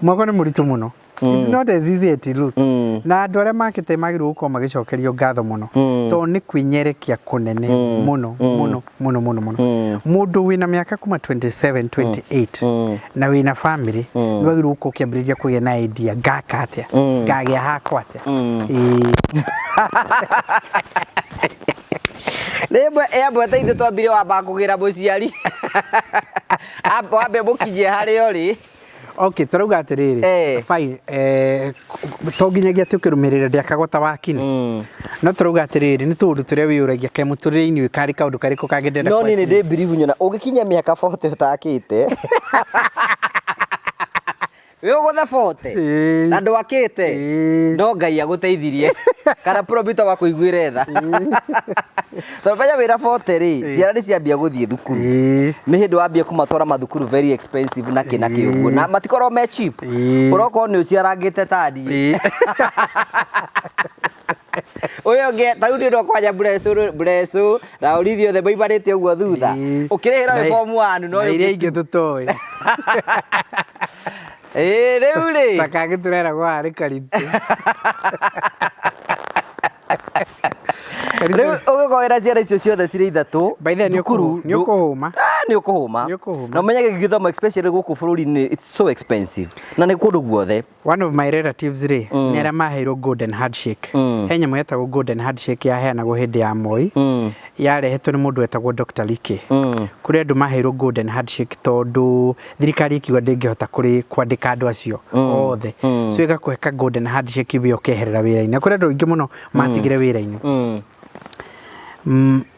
mwaka nĩ mũritũ mũno. It's not as easy as it looks. Na andũ arĩa makĩte magĩrĩirwo gũkorwo magĩcokerio ngatho mũno tondũ nĩ kwĩnyerekia kũnene mũno mũno mũno mũno mũno. Mũndũ wĩna mĩaka kuma 27, 28 na wĩna family nĩ wagĩrĩirwo gũkorwo ũkĩambĩrĩria kũgĩa na idea, ngaka atĩa, ngagĩa hakwa atĩa. Ĩĩ. Rĩmwe ĩamwe ta ithuĩ twambire wamba kũgĩra mũciari wambe mũkinyie harĩa ũrĩ. Okay, tũrauga atĩrĩrĩ, fine, to nginyagia atĩ ũkĩrũmĩrĩra ndĩakagwo ta wakini, no tũrauga atĩrĩrĩ nĩ tũũndũ tũrĩa wĩyũragia kaĩ mũtũrĩre-inĩ ũyũ karĩ kaũndũ karĩkũ kangĩ ndĩrenda No niĩ nĩ kũ-achieve. ndĩ believe nyona ũngĩkinyia mĩaka 40 ũtakĩte wĩ ũgũthe 40 Ĩĩ. na ndwakĩte Ĩĩ. no Ngai agũteithirie kana Promito wakũiguĩre tha tondũ menya wĩna 40 rĩ ciana nĩ ciambia gũthiĩ thukuru Ĩĩ. nĩ hĩndĩ wambia kũmatwara mathukuru very expensive na kĩ na kĩ ũguo na matikorwo me cheap Ĩĩ. ũrokorwo nĩ ũciarangĩte ta niĩ Ĩĩ. ũyũ ũngĩ ta rĩu nĩ ũndũ kwanja Mburecu na ũrithio othe maimanĩte ũguo thutha Ĩĩ. ũkĩrĩhĩra wĩ form 1 no Na iria ingĩ tũtoĩ. Ĩĩ rĩu rĩ Ta kangĩ tũreragwo harĩ karitũ. Rĩu ũgĩkorwo wĩna ciana icio ciothe cirĩ ithatũ By then thukuru, nĩ ũkũhũma. Nĩ ũkũhũma. Nĩ ũkũhũma. Na ũmenyage gĩthomo especially gũkũ bũrũri-inĩ, it's so expensive na nĩ kũndũ guothe. One of my relatives rĩ, nĩ arĩa maheirwo golden handshake. He nyamũ yetagwo golden handshake yaheanagwo hĩndĩ ya Moi, yarehetwo nĩ mũndũ wetagwo Dr. Like. Kũrĩ andũ maheirwo golden handshake tondũ thirikari ĩkiuga ndĩngĩhota kũrĩ kwandĩka andũ acio othe, so ĩgakũhe ka golden handshake we ũkeherera wĩra-inĩ. Na kũrĩ andũ aingĩ mũno matigire wĩra-inĩ.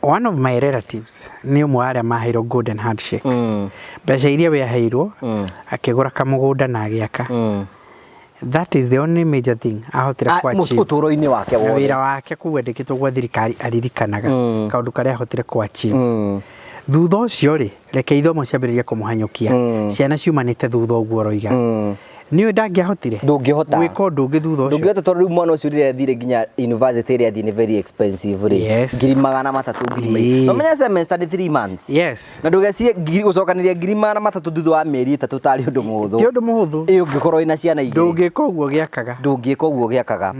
One of my relatives nĩ ũmwe wa arĩa maheirwo golden handshake. Mbeca iria we aheirwo, akĩgũra kamũgũnda na agĩaka. That is the only major thing ahotire ku-achieve ũtũũro-inĩ wake na wothe. Wĩra wake kũu andĩkĩtwo gwa thirikari aririkanaga kaũndũ karĩa ahotire ku-achieve. Thutha ũcio rĩ, reke ithomo ciambĩrĩrie kũmũhanyũkia, ciana ciumanĩte thutha ũguo ũroiga, nĩũĩ ndangĩahotire Ndũngĩhota. gwĩka ũndũ ũngĩ thutha ũcio. Ndũngĩhota tondũ rĩu mwana ũcio rĩrĩa athire nginya university ĩrĩa athiĩ nĩ very expensive rĩ, 300,000, ngiri na ũmenye semester nĩ 3 months. Na ndũgecirie ngiri gũcokanĩria 300,000 thutha wa mĩeri 3 tarĩ ũndũ mũhũthũ. Ti ũndũ mũhũthũ. Ĩ ũngĩkorwo wĩna ciana igĩrĩ. Ndũngĩka ũguo gĩakaga. Ndũngĩka ũguo gĩakaga.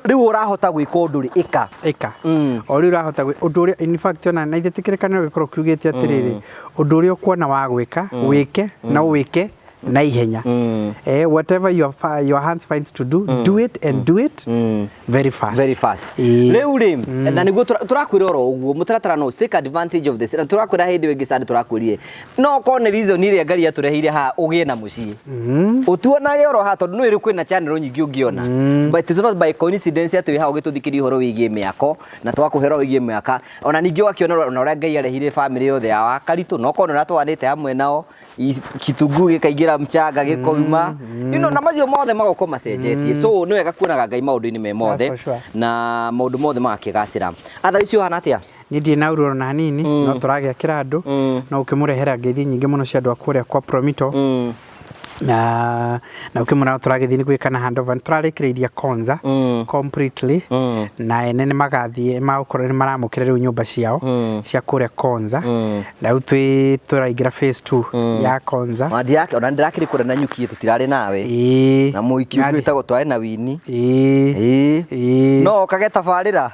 Rĩu ũrahota gwĩka ũndũ rĩ, ĩka. Ĩka. O rĩu ũrahota ũndũ ũrĩa, in fact, ona na ithuĩ ti kĩrĩkanĩro gĩkorwo kiugĩte atĩrĩrĩ, ũndũ ũrĩa ũkuona wa gwĩka, wĩke na ũwĩke na ihenya. Whatever your hands finds to do, do it and do it very fast. Very fast. Rĩu rĩ, na nĩguo tũrakwĩra oro ũguo mũtaratara no take advantage of this, na tũrakwĩra hĩndĩ ĩyo ĩngĩ sande tũrakwĩrire no korwo nĩ reason ĩrĩa Ngai atũreheire haha ũgĩe na mũciĩ, ũtuonage oro haha tondũ nĩ kwĩna channel nyingĩ ũngĩona, but it's not by coincidence atĩ wĩ haha ũgĩtũthikĩria ũhoro wĩgiĩ mĩako na twakũhe ũhoro wĩgiĩ mĩaka, ona ningĩ ũgakĩona ona ũrĩa Ngai arehire family yothe ya Wakaritũ, no korwo nĩ ũratwanĩte hamwe nao, kitunguu gĩkaingĩra mchanga gĩkoima, na macio mothe magokorwo macenjetie. So nĩ wega kuonaga Ngai maũndũ-inĩ me mothe. That's for sure. Na maũndũ mothe magakĩgacĩra. Otherwise ũhana atĩa? Niĩ ndirĩ na ũru ona hanini, no tũragĩakĩra andũ, no ũkĩmũrehera ngeithi nyingĩ mũno cia andũ a kũrĩa kwa Promito, na ũkĩmũra tũragĩthiĩ nĩ gwĩka na handover, nĩ tũrarĩkĩrĩirie Konza completely, na ene nĩ magathiĩ magũkorwo nĩ maramũkĩra rĩu nyũmba ciao cia kũrĩa Konza, na rĩu twĩ tũraingĩra phase 2 ya Konza. Ona ndĩrakĩrĩ kũrĩa na nyuki tũtirarĩ nawe. Na mũiki ũngĩ wĩtagwo twarĩ na Wini. Ĩĩ. No okage tabarĩra.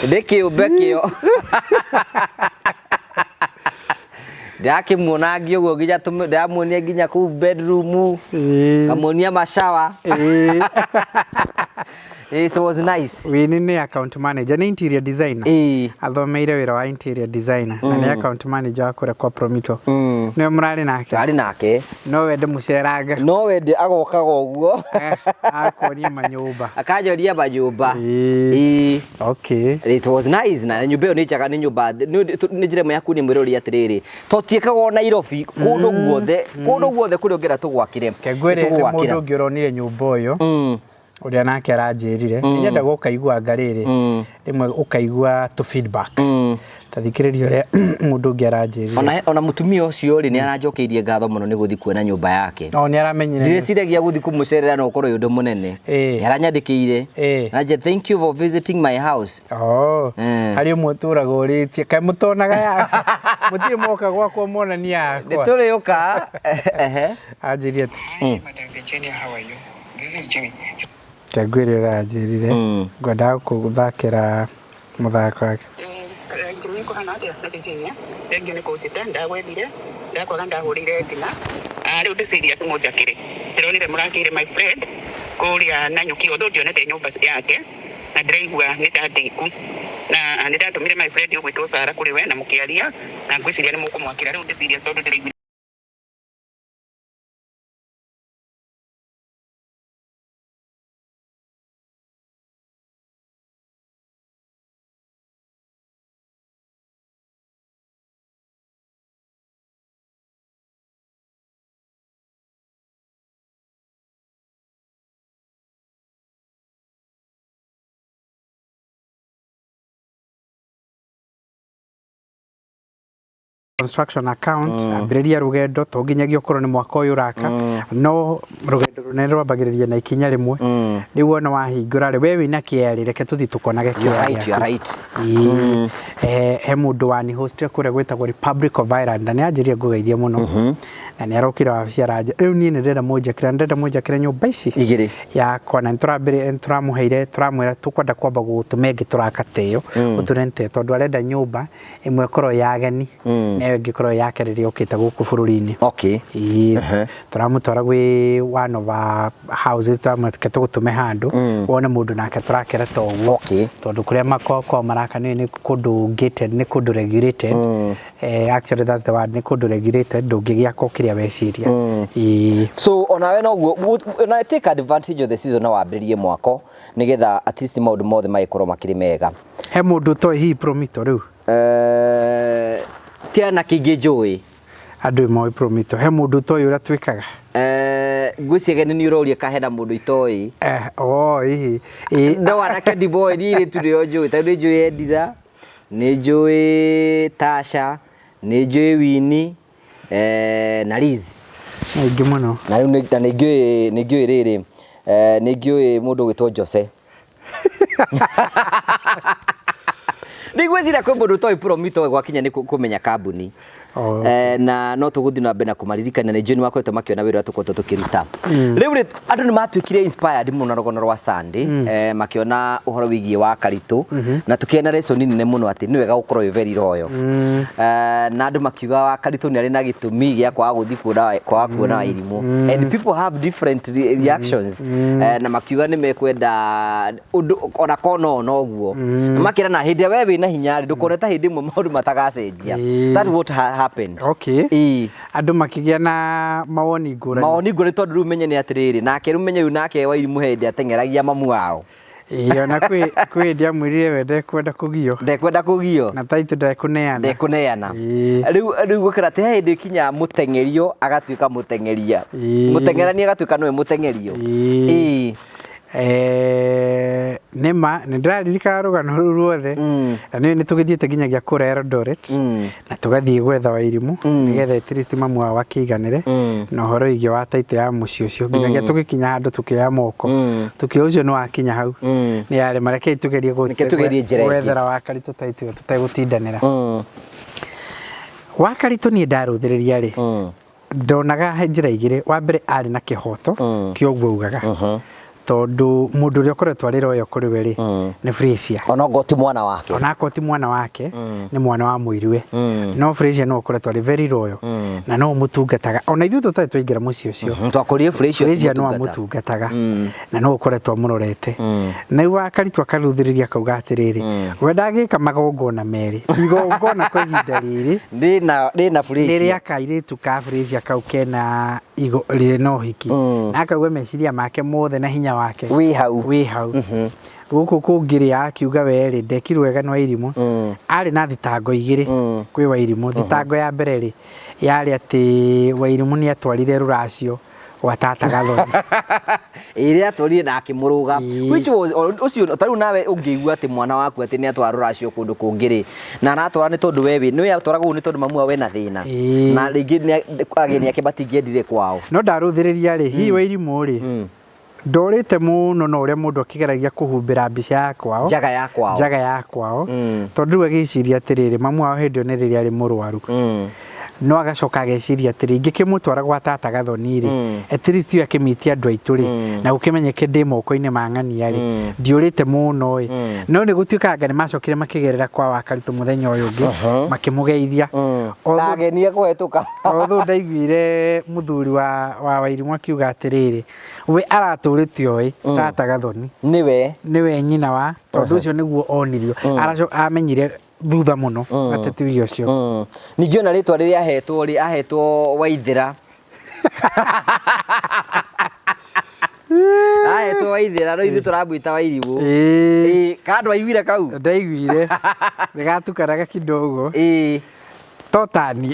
Ndĩ kĩũmbe kĩo ndĩrakĩmuona ngĩ ũguo nginya ndĩramuonia nginya kũu bedroom, ngamuonia mashawa. It was nice. Wini nĩ account manager, nĩ interior designer. Athomeire wĩra wa interior designer na nĩ account manager wa kũrĩa kwa Promito. Nĩwe mũrarĩ nake? Twarĩ nake. No wende mũceranga? No wende agokaga ũguo. Akuonia manyũmba. Akanjoria manyũmba. Ĩĩ. Okay. It was nice, na nyũmba ĩyo nĩ njega, nĩ nyũmba nĩ njĩra ĩmwe ya kuonia mwĩrori atĩrĩrĩ tũtiĩkaga o Nairobi, kũndũ guothe, kũndũ guothe kũrĩa ũngĩenda tũgwakĩre. Ke ngwĩre nĩ Tũgũgwakĩra. mũndũ ũngĩ ũronire nyũmba ũyũ, ũrĩa nake aranjĩrire nĩ nyendaga ũkaigua anga rĩrĩ rĩmwe ũkaigua tũ feedback, ta thikĩrĩria ũrĩa mũndũ ũngĩ aranjĩrire. Ona mũtumia ũcio rĩ, nĩ aranjokeirie ngatho mũno nĩ gũthiĩ kuona nyũmba yake. O nĩ aramenyire. Ndirĩciragia gũthiĩ kũmũcerera no ũkorwo wĩ ũndũ mũnene. Nĩ aranyandĩkĩire. Anjĩra, "Thank you for visiting my house." Oh, harĩ ũmwe ũtũraga ũrĩtie, kaĩ mũtonaga yakwa, mũtirĩ moka gwakwa monania Nĩ yakwa. tũrĩũka. Ehe. Anjĩrie atĩ Hi, Madam Virginia, how are you? This is Jimmy. Ke ngwĩre ũrĩa aranjĩrire, ngwendaga gũthakĩra mũthako wake. Jimmy, kũhana atĩa na Virginia? Thengiũ nĩ kũnjĩta ndagwethire ndakwaga ndahũrĩire Ngina. Rĩu ndĩ serious mũnjakĩre. Ndĩronire mũrakĩire my friend kũrĩa Nanyuki, although ndionete nyũmba yake na ndĩraigua nĩ ndandĩku na nĩ ndatũmire my friend ũgwĩtwo Sara kũrĩ we na mũkĩaria na ngwĩciria nĩ mũkũmwakĩra. Rĩu ndĩ serious tondũ ndĩraigua construction account, ambĩrĩria rũgendo, to nginyagia ũkorwo nĩ mwaka ũyũ ũraka, no rũgendo rũnene rwambagĩrĩria na ikinya rĩmwe. Rĩu wona wahingũra rĩ, we wĩna kĩea rĩ, reke tũthiĩ tũkonage You're kĩea right, you're gĩaku. right. Ĩĩ. He mũndũ wani hostire kũrĩa gwĩtagwo Republic of Ireland, na nĩ anjĩrire ngũgeithie mũno, na nĩ arokire wabici aranja rĩu niĩ nĩ ndĩrenda mũnjakĩre, ndĩrenda mũnjakĩre nyũmba ici Igĩrĩ. Yakwa, na nĩtũrambĩrĩ tũramũheire, tũramwĩra tũkwenda kwamba gũtũma ĩngĩ tũraka tĩyo ũtũrente, tondũ arenda nyũmba ĩmwe ĩkorwo ya ageni na ĩyo ĩngĩ ĩkorwo yake rĩrĩa okĩte gũkũ bũrũri-inĩ. Ĩĩ, tũramũtwara gwĩ one of our houses, tũramwĩra reke tũgũtũme handũ wone mũndũ nake tũrakĩra ta ũguo, tondũ kũrĩa makoragwo maraka nĩ kũndũ gated, nĩ kũndũ regulated. Actually that's the word, nĩ kũndũ regulated, ndũngĩgĩaka o kĩrĩa weciria. Ĩĩ. So onawe noguo ona take advantage of the season na wambĩrĩrie mwako nĩgetha at least maũndũ mothe magĩkorwo makĩrĩ mega. He mũndũ ũtoĩ hihi Promito rĩu? Ti anake aingĩ njũĩ. Andũ moĩ Promito. He mũndũ ũtoĩ ũrĩa twĩkaga? Ngwĩciria nĩ ũroria ka hena mũndũ itoĩ. Oh, hihi. Ĩĩ. No anake ndimoĩ, niĩ airĩtu nĩo njũĩ, tondũ nĩ njũĩ Endira, nĩ njũĩ Tasha, nĩ njũĩ Winnie, na Liz. Aingĩ mũno. Na rĩu na nĩ ngĩũĩ rĩrĩ, nĩ ngĩũĩ mũndũ ũgwĩtwo Jose. Nĩ ngwĩciria kwĩ mũndũ ũtoĩ Promito gwakinya nĩ kũmenya kambuni. Na no tũgũthiĩ na mbere na kũmaririkania, nĩ njũĩ nĩ makoretwo makĩona wĩra ũrĩa tũkoretwo tũkĩruta. Rĩu rĩ, andũ nĩ matuĩkire inspired mũno na rũgano rwa Sunday, makĩona ũhoro wĩgiĩ wa Karitũ, na tũkĩona lesson nene mũno atĩ nĩ wega gũkorwo wĩ very loyal. Na andũ makiuga wa Karitũ nĩ arĩ na gĩtũmi gĩa kwaga gũthiĩ kwaga kuona Wairimũ, and people have different reactions, na makiuga nĩ mekwenda ũndũ ona kona noguo, na makĩra na hĩndĩ ĩrĩa we wĩna hinya rĩ, ndũkone ta hĩndĩ ĩmwe maũndũ matagacenjia. That what happened. Ĩĩ. Andũ makĩgĩa na mawoni ngũrani. Mawoni ngũrani, tondũ rĩu menye nĩ atĩrĩrĩ, nake rĩu menye rĩu nake Wairimũ hĩndĩ ateng'eragia mamu wao. Ĩĩ, ona kwĩ hĩndĩ amwĩrire we ndekwenda kũgio. Ndekwenda kũgio. Na taitũ ndekũneana. Ndekũneana. Rĩu gũkĩra atĩ he hĩndĩ kinya mũteng'erio agatuĩka mũteng'eria. Mũteng'erania agatuĩka nĩwe mũteng'erio. Ĩĩ. Nĩma nĩ ndĩraririkana rũgano rũu ruothe, na nĩ tũgĩthiĩte nginyagia kũrĩa Eldoret, na tũgathiĩ gwetha Wairimũ nĩgetha at least mamu wao akĩiganĩre na ũhoro wĩgiĩ wa taitũ ya mũciĩ ũcio, nginyagia tũgĩkinya handũ tũkĩoya moko, tũkĩoya ũcio nĩ wakinya hau nĩ yarema, rekei tũgerie Reke tũgerie njĩra ĩngĩ. Gwethera wa Karitũ taitũ ĩyo tũtegũtindanĩra. Wa Karitũ niĩ ndarũthĩrĩria rĩ, ndonaga he njĩra igĩrĩ. Wa mbere, arĩ na kĩhoto kĩa ũguo augaga, tondũ mũndũ ũrĩa ũkoretwo arĩ royo kũrĩ we rĩ, nĩ Frasier. Onokorwo ti mwana wake. Onakorwo ti mwana wake, nĩ mwana wa mũiruwe, no Frasier nĩwe ũkoretwo arĩ very loyal na no ũmũtungataga ona ithuĩ tũtarĩ twaingĩra mũciĩ ũcio. Twakorire Frasier. Frasier no amũtungataga na no ũkoretwo amũrorete. Na rĩu wa Karitũ akaruthĩrĩria akauga atĩrĩrĩ, we ndangĩka magongona merĩ, igongona kwa ihinda rĩrĩ Ndĩna nĩ Frasier. Rĩa kairĩtu ka Frasier kau kena igo rĩna ũhiki, na akauga meciria make mothe na hinya wake wĩ hau. Wĩ hau. Gũkũ kũngĩ rĩ, akiuga we rĩ, ndekirwo wega nĩ Wairimũ. Arĩ na thitango igĩrĩ kwĩ Wairimũ. Thitango ya mbere rĩ, yarĩ atĩ Wairimũ nĩ atwarire rũracio gwa tata Gathoni. Ĩrĩa atwarire na akĩmũrũga. Which was ũcio ta rĩu nawe ũngĩigua atĩ mwana waku atĩ nĩ atwara rũracio kũndũ kũngĩ rĩ, na aratwara nĩ tondũ we wĩ nĩ atwaraga ũguo nĩ tondũ mamu wao ena thĩna, na rĩngĩ ageni ake matingĩendire kwao. No ndarũthĩrĩria rĩ, hihi Wairimũ rĩ, ndorĩte mũno na ũrĩa mũndũ akĩgeragia kũhumbĩra mbica ya kwao. Njaga ya kwao. Njaga ya kwao, tondũ rĩu agĩciria atĩrĩrĩ, mamu wao hĩndĩ ĩyo nĩ rĩrĩa arĩ mũrwaru, no agacoka ageciria atĩrĩ, ingĩkĩmũtwara gwa tata Gathoni rĩ, at least ũyũ akĩmitia andũ aitũ rĩ, na gũkĩmenyeke ndĩ moko-inĩ ma ng'ania rĩ, ndiũrĩte mũno ĩ. No nĩ gũtuĩka anga nĩ macokire makĩgerera kwa wa Karitũ mũthenya ũyũ ũngĩ, makĩmũgeithia. Na ageni kũhetũka. Although ndaiguire mũthuri wa Wairimũ akiuga atĩrĩrĩ, we aratũrĩte oĩ tata Gathoni nĩwe nĩwe nyina wa, tondũ ũcio nĩguo onirio, araco amenyire thutha mũno atĩ ti ũcio. Ningĩ ona rĩtwa rĩrĩa ahetwo rĩ, ahetwo Waithĩra, ahetwo Waithĩra, no ithuĩ tũramwĩta Wairimũ. Ĩĩ. Ĩĩ, kana ndwaiguire kau? Ndaiguire nĩgatukanaga kidogo. Totani.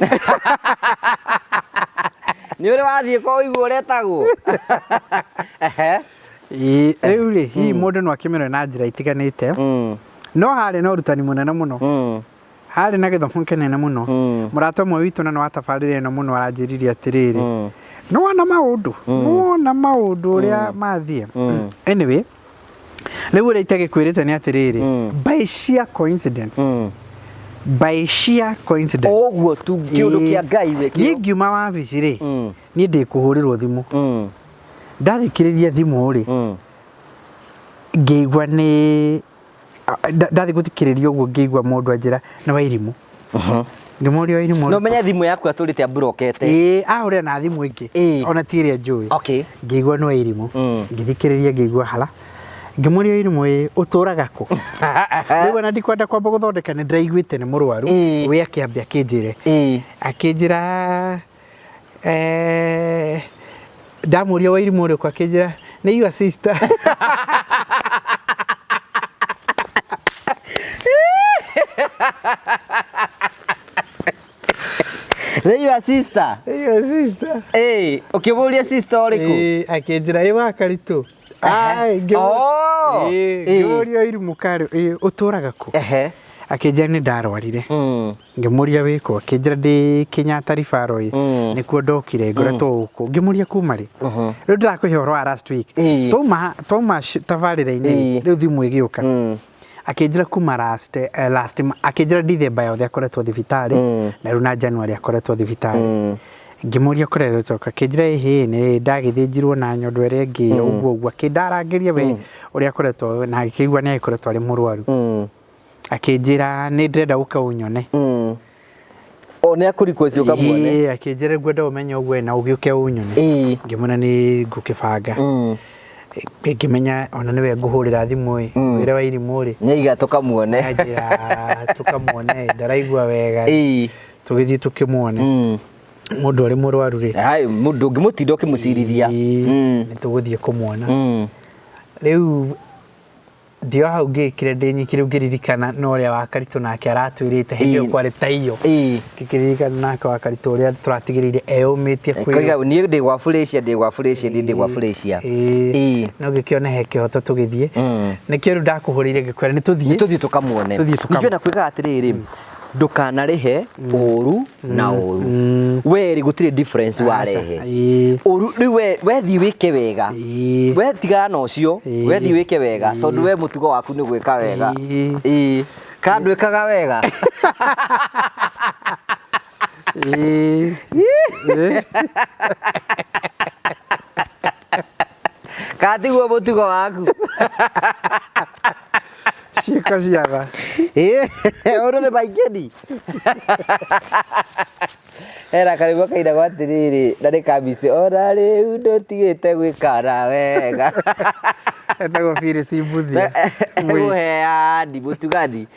Nĩ ũrĩ wathiĩ kwa ũigua ũretagwo. Ehe. Ĩĩ, rĩu rĩ, hihi mũndũ no akĩmĩrore na njĩra itiganĩte, no harĩ na ũrutani mũnene mũno. Harĩ na gĩthomo kĩnene mũno. Mũrata ũmwe witũ na nĩ wa tabarĩra ĩno mũno aranjĩrire atĩrĩrĩ, nĩwona maũndũ, nĩwona maũndũ ũrĩa mathiĩ. Anyway, rĩu ũrĩa itagĩkwĩrĩte nĩ atĩrĩrĩ, by sheer coincidence, by sheer coincidence, Ũguo tu kĩũndũ kĩa Ngai we. Niĩ ngiuma wabici rĩ, niĩ ndĩkũhũrĩrwo thimũ. Ndathikĩrĩria thimũ rĩ, ngĩigua nĩ ndathiĩ gũthikĩrĩria ũguo, ngĩigua mũndũ anjĩra nĩ Wairimũ. Ngĩmũria Wairimũ. No menye thimũ yaku atũrĩte amburokete. Ĩĩ, ahũrĩra na thimũ ĩngĩ ona ti ĩrĩa njũĩ. Ngĩigua nĩ Wairimũ. Ngĩthikĩrĩria ngĩigua hala. Ngĩmũria Wairimũ, ĩ ũtũraga kũ? Rĩu ona ndikwenda kwamba gũthondeka, nĩ ndĩraiguĩte nĩ mũrwaru. We akĩambia akĩnjĩre, akĩnjĩra ndamũria Wairimũ ũrĩkũ, akĩnjĩra nĩ your sister. Nĩ your sister. Nĩ your sister. Ĩĩ, ũkĩmũria sister ũrĩkũ? Ĩĩ, akĩnjĩra ĩ wa Karitũ. Ai, Oh. Ĩĩ, ngĩmũria Wairimũ karĩ ĩ ũtũraga kũ? Akĩnjĩra nĩ ndarwarire. Ngĩmũria wĩkũ? Akĩnjĩra ndĩ Kenyatta Referral ĩ, nĩkuo ndokire, ngoretwo gũkũ. Ngĩmũria kuma rĩ? Rĩu ndĩrakũhe ũhoro wa last week. Twauma tabarĩra-inĩ rĩ, rĩu thimũ ĩgĩũka. Akĩnjĩra kuma last, last akĩnjĩra December yothe akoretwo thibitarĩ, na rĩu na January akoretwo thibitarĩ. Ngĩmũria kũrĩa ũtoka, akĩnjĩra ĩhĩ nĩ ndagĩthĩnjirwo na nyondo ĩrĩa ĩngĩ, ũguo ũguo, akĩndarangĩria we ũrĩa akoretwo, na agĩkĩigua nĩ agĩkoretwo arĩ mũrwaru. Akĩnjĩra nĩ ndĩrenda ũke ũnyone. O nĩ akũ request ũkamuone. Ĩĩ, akĩnjĩra ngwenda ũmenye ũguo na ũgĩũke ũnyone. Ngĩmwĩra nĩ ngũkĩbanga. Ngĩmenya ona nĩwe ngũhũrĩra thimũ ĩ, ngwĩre Wairimũ rĩ, Nĩaiga tũkamuone. Anjĩra tũkamuone, ndaraigua wega. Tũgĩthiĩ tũkĩmuone. Mũndũ arĩ mũrwaru rĩ. Hai, mũndũ ũngĩmũtinda ũkĩmũcirithia. Nĩ tũgũthiĩ kũmuona. Rĩu ndio hau ngĩkire ndĩ nyiki, rĩu ngĩririkana no ũrĩa wa Karitũ nake aratwĩrĩte hĩndĩ ĩyo kwarĩ ta iyo. Ngĩkĩririkana nake wa Karitũ ũrĩa tũratigĩrĩire eyũmĩtie kwĩrwo. Koiga niĩ ndĩ gwa Furacia, ndĩ gwa Furacia, ndĩ gwa Furacia. No ngĩkĩona he kĩhoto tũgĩthiĩ. Nĩkĩo rĩu ndakũhũrĩire ngĩkwĩra nĩ tũthiĩ. Tũthiĩ tũkamuone. Tũthiĩ tũkamuone. Ningĩ ona kwĩgaga atĩrĩrĩ, ndũkanarĩhe ũru na ũru. We rĩ gũtirĩ difference warehe. Ũru rĩu we thiĩ wĩke wega. We tigana na ũcio, we thiĩ wĩke wega tondũ we mũtugo waku nĩ gwĩka wega. Ĩĩ. Kana ndwĩkaga wega. Kana tiguo mũtugo waku. Ciĩko cia tha. Ũndũ nĩ maingĩ. Hena karwĩmbo kainagwo atĩrĩrĩ, na nĩ kambici, ona rĩu ndũtigĩte gwĩkana wega. Etagwo Phyllis Mbuthia. Mũheani, mũtugani.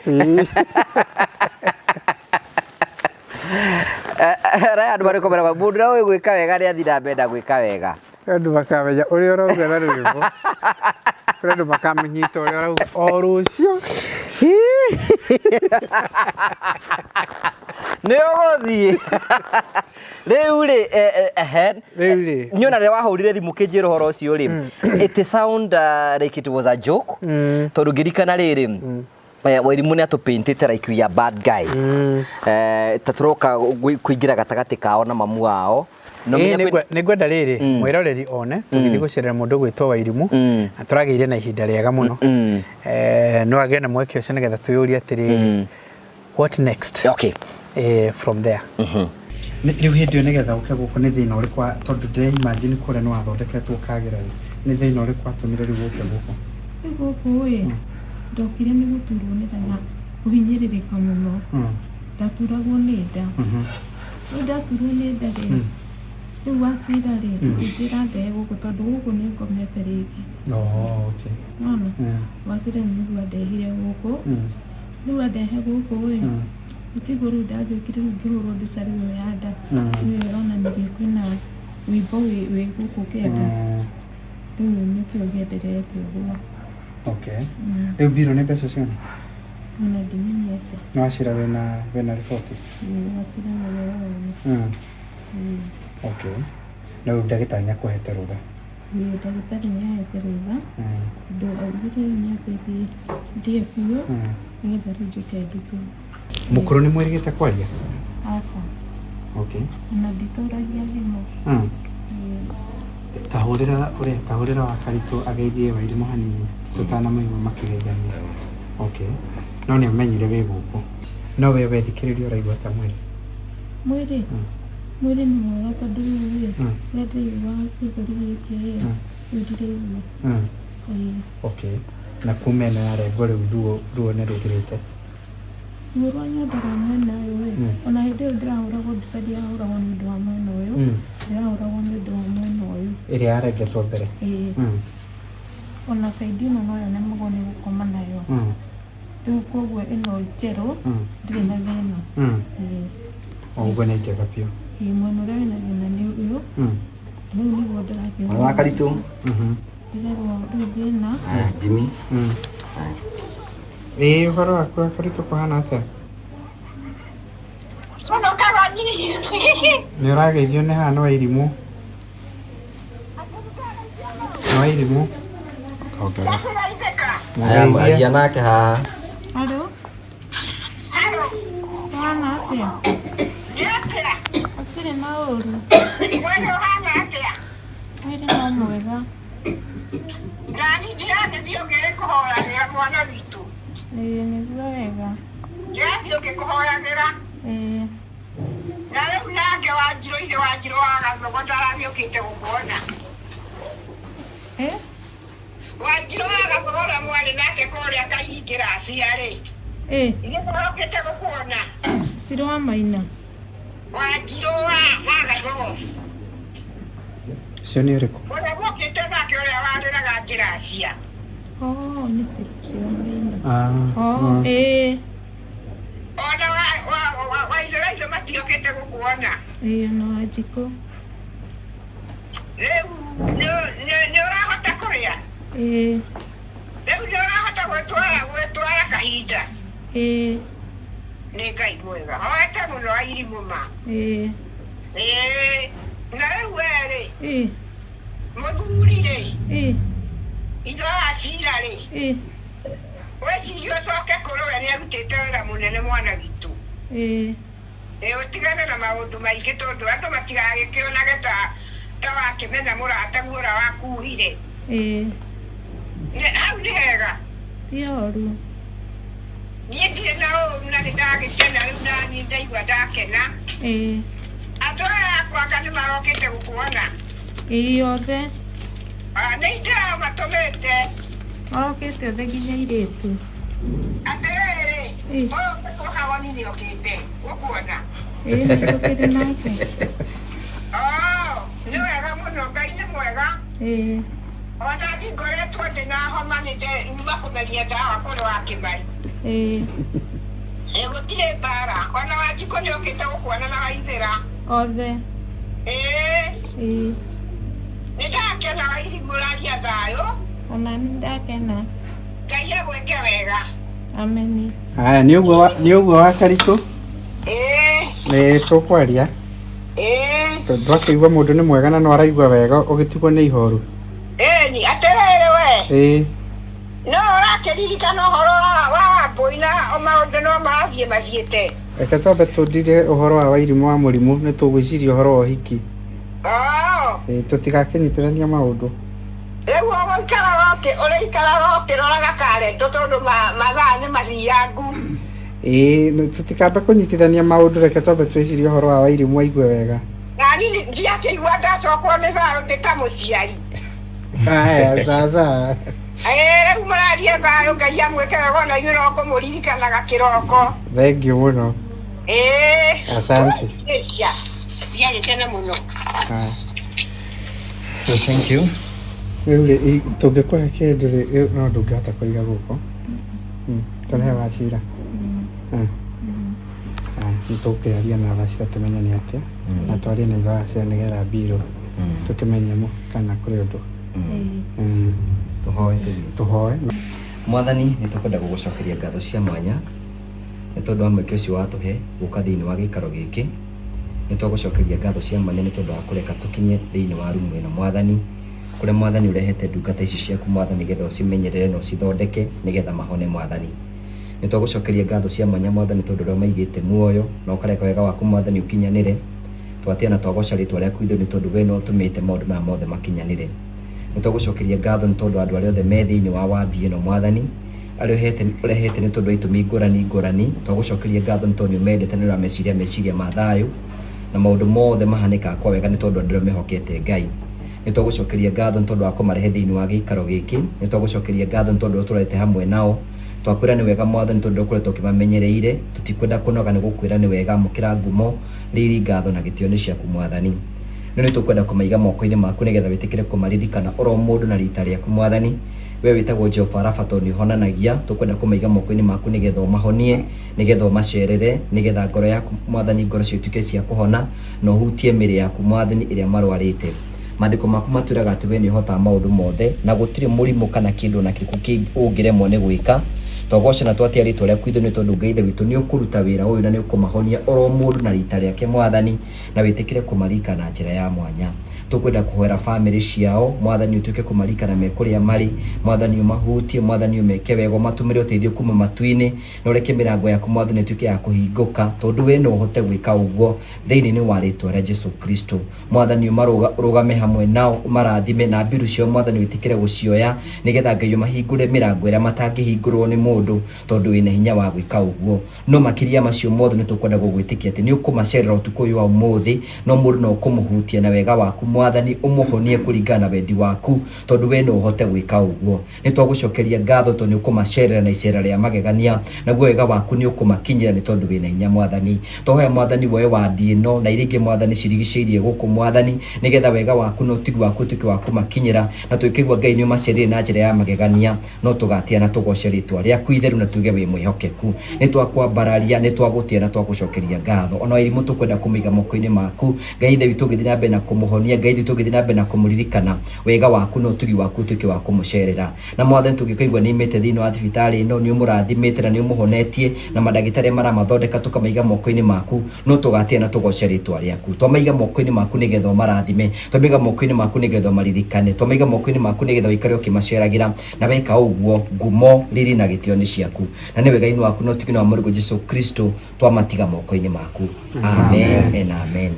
Raya andũ marĩkũ meragwo mũndũ ũrĩa ũĩ gwĩka wega nĩ athiĩ na mbere na gwĩka wega. Andũ makamenya ũrĩa ũrauga na rwĩmbo. Kũrĩ andũ makamĩnyita ũrĩa ũrauga o rũciũ. Nĩ ũgũthiĩ. Rĩu rĩ, ehe. Rĩu rĩ. Niĩ ona rĩrĩa wahũrire thimũ ũkĩnjĩra ũhoro ũcio rĩ, it sound like it was a joke. Tondũ ngĩririkana rĩrĩ, Wairimũ nĩ atũpaintĩte like we are bad guys. Ta tũroka kũingĩra gatagatĩ kao na mamu wao. No Ĩĩ, menya nĩ ngwenda rĩrĩ mwĩroreri one tũgĩthiĩ gũcerera mũndũ gwĩtwo Wairimũ, na tũragĩire na ihinda rĩega mũno. No agĩe na mweke ũcio nĩgetha twĩyũrie atĩrĩrĩ, what next? From there. Rĩu hĩndĩ ĩyo nĩgetha ũke gũkũ nĩ thĩna ũrĩkũ tondũ ndĩre imagine kũrĩa nĩ wathondeketwo ũkagĩra rĩ, nĩ thĩna ũrĩkũ watũmire rĩu ũke gũkũ? Rĩu gũkũ ĩ, ndokire nĩ gũturwo nĩ nda na kũhinyĩrĩrĩka mũno. Ndaturagwo nĩ nda. Rĩu ndaturwo nĩ nda rĩ, rĩu wacira rĩ, akĩnjĩra ndehe gũkũ tondũ gũkũ nĩ ngomete rĩngĩ. Oh, okay. Nĩwona? Wacira rĩu nĩguo andehire gũkũ. Rĩu andehe gũkũ ĩ, gũtiguo rĩu ndagĩũkire rĩu ngĩhũrwo mbica rĩu ĩyo ya nda. Rĩu ĩyo ĩronanirie kwĩna wũimbo wĩ gũkũ kĩanda. Rĩu nĩkĩo gĩendereete ũguo. Okay. Rĩu mbirũ nĩ mbeca cigana? Ona ndimenyete. Nĩ wacira wĩna riboti? Ĩĩ, wacira mũnene wene. Okay. Na rĩu ndagĩtarĩ nĩ akũhete rũtha? Ĩĩ, ndagĩtarĩ nĩ ahete rũtha. Tondũ augire rĩu nyambe thiĩ ndĩe biũ, nĩgetha rĩu njũke ndutwo. Mũkũrũ nĩ mwĩrĩgĩte kwaria? Aca. Okay. Ona nditũragia thimũ. Ĩĩ. Tahũrĩra ũrĩa, tahũrĩra wa Karitũ ageithie Wairimũ hanini tũtanamaigua makĩgeithania. Okay. No nĩ amenyire wĩ gũkũ. No we wethikĩrĩria ũraigua ta mwĩrĩ? Mwĩrĩ? Mwĩrĩ nĩ mwega tondũ rĩu rĩ, ũrĩa ndĩraigua gĩthũri gĩkĩ rĩ, rĩu ndiraigua. Ĩĩ. Okay. Na kuma ĩno yarengwo rĩu ruo ruo nĩ rũthirĩte? Ruo rwa nyondo rwa mwena ũyũ rĩ, ona hĩndĩ ĩyo ndĩrahũragwo mbica ndiahũragwo nĩ ũndũ wa mwena ũyũ, ndĩrahũragwo nĩ ũndũ wa mwena ũyũ. Ĩrĩa yarengetwo mbere? Ĩĩ. Ona side ĩno noyo nemagwo nĩ gũkoma nayo. Rĩu koguo ĩno njerũ ndĩrĩ na thĩna. Ĩĩ. O ũguo nĩ njega biũ. Ĩĩ, mwena ũrĩa wĩna thĩna nĩ ũyũ. Rĩu nĩguo ndĩrathiĩ. Mwana wa Karitũ. Ndĩrerwo rĩu thĩna. Haya, Jimmy. Ĩĩ, ũhoro waku wa Karitũ kũhana atĩa? Nĩ ũrageithio nĩ haha nĩ Wairimũ. Nĩ Wairimũ. Haya, Mũgeithie. aria nake haha. Halo. Ũhana atĩa? Hatirĩ na ũru. Mwĩrĩ no mwega. Nani ndirathiĩ ngĩkũhoyagĩra mwana witũ. Ĩĩ, nĩguo wega. Ndirathiĩ ngĩkũhoyagĩra. Ĩĩ. Na rĩu nake Wanjirũ, ithe Wanjirũ wa Gathogo ndaragĩũkĩte gũkuona. Ĩ? Wanjirũ wa Gathogo ũrĩa mwarĩ nake kũrĩa Kaingĩra rĩ. Ĩ. Ithe ndarokĩte gũkuona. Cirũ wa Maina. Wanjirũ wa Gathogo. Ũcio nĩ ũrĩkũ? Ũrĩa mokĩte nake ũrĩa warĩraga ngĩracia. Oh, nĩ Cirũ wa Maina. Ah. Oh, ĩĩ. Ona Waithera matiokĩte gũkuona. Ĩĩ, ona Wanjikũ. Rĩu nĩ ũrahota kũrĩa? Ĩĩ. Rĩu nĩ ũrahota gwĩtwara kahinda? Ĩĩ. Nĩ Ngai mwega. Hoete mũno Wairimũ ma. Ĩĩ. Ĩĩ. Na rĩu we rĩ, Ĩĩ. mũthuri rĩ, Ĩĩ. ithe wa Cira rĩ, Ĩĩ. weciria ũcoke kũrĩ we nĩ arutĩte wĩra mũnene mwana witũ. Ĩĩ. Ĩ ũtigane na maũndũ maingĩ tondũ andũ matigagĩkĩonage ta wakĩmena mũrataguo ũrĩa wakuhire. Ĩĩ. Hau nĩ hega. Ti ũru. Niĩ ndirĩ na ũru na nĩ ndagĩkena rĩu naniĩ ndaigua ndakena. Ĩĩ. Andũ aya akwa anga nĩ marokĩte gũkuona. Ĩĩ, othe. Nĩ ndĩramatũmĩte. Marokĩte othe nginya airĩtu. Atĩrĩrĩ, Ĩĩ. ũyũ ũkawoni nĩ okĩte gũkuona. Ĩĩ, nĩ tũkĩrĩ nake. Oh, nĩ wega mũno, Ngai nĩ mwega. Ĩĩ. Ona niĩ ngoretwo ndĩ na homa nĩ nyuma kũmeria ndawa kũrĩ wa Kĩmari. Ĩĩ. Ĩ gũtirĩ mbara. Ona Wanjikũ nĩ okĩte gũkuona na Waithĩra. Othe. Ĩĩ. Ĩĩ. Nĩ ndakena Wairimũ ũraria thayũ. Ona nĩ ndakena. Ngai agwĩke wega. Ameni. Haya, nĩ ũguo wa Karitũ. Ĩĩ. Nĩ tũkwaria. Ĩĩ. Tondũ akĩigua mũndũ nĩ mwega na no araigua wega ũgĩtigwo nĩ ihoru. Ĩni, atĩrĩrĩ we. Ĩĩ. No ũrakĩririkana ũhoro wa Wambũi na maũndũ no marathiĩ mathiĩte. Reke twambe tũndire ũhoro wa Wairimũ wa mũrimũ nĩ tũgwĩciria ũhoro wa ũhiki. Oh. Ĩĩ, tũtigakĩnyitithania maũndũ. Rĩu ũrĩikaraga ũkĩroraga karendo tondũ mathaa nĩ mathiangu. Ĩĩ, tũtikambe kũnyitithania maũndũ, reke twambe twĩcirie ũhoro wa Wairimũ aigue wega. Na niĩ ndiakĩigua ndacokwo nĩ thayũ ndĩ ta mũciari. Haya, sasa. Ĩĩ, rĩu mũraria thayũ, Ngai amwĩke wega ona inyuĩ no kũmũririkanaga kĩroko. Thank you mũno. Ĩĩ. Asante. Ndiagĩkena mũno. Haya. So thank you. Rĩu rĩ, tũngĩkũhe kĩndũ rĩ, no ndũngĩhota kũiga gũkũ. Tũrehe Wacira. Nĩ tũkĩaria na Wacira tũmenye nĩ atĩa. Na twarie na ithe Wacira nĩgetha mbirũ tũkĩmenye kana kũrĩ ũndũ. Tũhoe tũthiĩ. Tũhoe. Mwathani, nĩ tũkwenda gũgũcokeria ngatho cia mwanya nĩ tondũ wa mweke ũcio watũhe gũka thĩinĩ wa gĩikaro gĩkĩ. Nĩ twagũcokeria ngatho cia mwanya nĩ tondũ wa kũreka tũkinye thĩinĩ wa rumu ĩno Mwathani, kũrĩa Mwathani ũrehete ndungata ici ciaku Mwathani nĩgetha ũcimenyerere na ũcithondeke nĩgetha mahone Mwathani. Nĩ twagũcokeria ngatho cia mwanya Mwathani tondũ ũrĩa ũmaigĩte muoyo na ũkareka wega waku Mwathani ũkinyanĩre. Twatĩa na twagoca rĩtwa rĩaku itheru nĩ tondũ we nĩwe ũtũmĩte maũndũ maya mothe makinyanĩre. Nĩ twagũcokeria ngatho nĩ tondũ andũ arĩa othe me thĩinĩ wa wandi ĩno Mwathani, arĩa ũhete ũrehete nĩ tondũ wa itũmi ngũrani ngũrani, twagũcokeria ngatho nĩ tondũ nĩ ũmendete na nĩ ũrameciria meciria ma thayũ, na maũndũ mothe mahanĩkaga kwa wega nĩ tondũ andũ arĩa mehokete Ngai. Nĩ twagũcokeria ngatho nĩ tondũ wa kũmarehe thĩinĩ wa gĩikaro gĩkĩ, nĩ twagũcokeria ngatho nĩ tondũ ũtũrete hamwe nao. Twakwĩra nĩ wega Mwathani tondũ ũkoretwo ũkĩmamenyereire, tũtikwenda kũnoga nĩ gũkwĩra nĩ wega, amũkĩra ngumo, riri, ngatho na gĩtĩo nĩ ciaku Mwathani. Rĩu nĩ tũkwenda kũmaiga moko-inĩ maku nĩgetha wĩtĩkĩre kũmaririkana oro mũndũ na rita rĩaku Mwathani. We wĩtagwo Jehova Rafa tondũ nĩ ũhonanagia, tũkwenda kũmaiga moko-inĩ maku nĩgetha ũmahonie, nĩgetha ũmacerere, nĩgetha ngoro yaku Mwathani ngoro ciao ituĩke cia kũhona, na ũhutie mĩĩrĩ yaku Mwathani ĩrĩa marwarĩte. Maandĩko maku matwĩraga atĩ we nĩ ũhotaga maũndũ mothe, na gũtirĩ mũrimũ kana kĩndũ o na kĩrĩkũ ũngĩremwo nĩ gwĩka. Twagoca na twatĩa rĩtwa rĩaku itheru nĩ tondũ Ngai Ithe witũ nĩ ũkũruta wĩra ũyũ na nĩ ũkũmahonia oro mũndũ na rita rĩake Mwathani, na wĩtĩkĩre kũmaririkana na njĩra ya mwanya. Tũkwenda kũhoera famĩlĩ ciao, Mwathani ũtuĩke kũmaririkana me kũrĩa marĩ, Mwathani ũmahutie, Mwathani ũmeke wega, ũmatũmĩre ũteithio kuma matu-inĩ, na ũreke mĩrango yaku Mwathani ĩtuĩke ya kũhingũka, tondũ we no ũhote gwĩka ũguo thĩinĩ wa rĩtwa rĩa Jesu Kristo. Mwathani ũrũgame hamwe nao, ũmarathime, na mbiru ciao Mwathani wĩtĩkĩre gũcioya, nĩgetha Ngai ũmahingũre mĩrango ĩrĩa matangĩhingũrwo nĩ mũndũ, tondũ wĩna hinya wa gwĩka ũguo. No makĩria ya macio mothe nĩ tũkwenda gũgwĩtĩkia atĩ nĩ ũkũmacerera ũtukũ ũyũ wa ũmũthĩ, no mũndũ no ũkũmũhutia na wega waku Mwathani, ũmũhonie kũringana na wendi waku, tondũ we no ũhote gwĩka ũguo. Nĩ twagũcokeria ngatho tondũ nĩ ũkũmacerera na icera rĩa magegania, naguo wega waku nĩ ũkũmakinyĩra nĩ tondũ wĩna hinya Mwathani. Twahoya Mwathani woe wandi ĩno na iria ingĩ Mwathani cirigicĩirie gũkũ Mwathani, nĩgetha wega waku na ũtugi waku ũtuĩke wa kũmakinyĩra, na tũkĩigua Ngai nĩ ũmacereire na njĩra ya magegania, no tũgatĩa na tũgoce rĩtwa rĩaku itheru na tuge wĩ mwĩhokeku. Nĩ twakwambararia, nĩ twagũtĩa na twagũcokeria ngatho. Ona Wairimũ tũkwenda kũmũiga moko-inĩ maku, Ngai Ithe witũ ũgĩthiĩ na mbere na kũmũhonia, Ngai Ithe witũ ũgĩthiĩ na mbere na kũmũririkana, wega waku na ũtugi waku ũtuĩke wa kũmũcerera. Na Mwathani tũngĩkaigua nĩ aimĩte thĩinĩ wa thibitarĩ ĩno, nĩ ũmũrathimĩte na nĩ ũmũhonetie, na mandagĩtarĩ maramathondeka tũkamaiga moko-inĩ maku, no tũgatĩa na tũgoce rĩtwa rĩaku. Twamaiga moko-inĩ maku nĩgetha ũmarathime, twamaiga moko-inĩ maku nĩgetha ũmaririkane, twamaiga moko-inĩ maku nĩgetha ũikare ũkĩmaceragĩra, na weka ũguo, ngumo, riri na gĩtĩo nĩ ciaku. Na nĩ wega-inĩ waku na ũtugi-inĩ wa Mũrũguo Jesu Kristo twamatiga moko-inĩ maku. Amen and amen.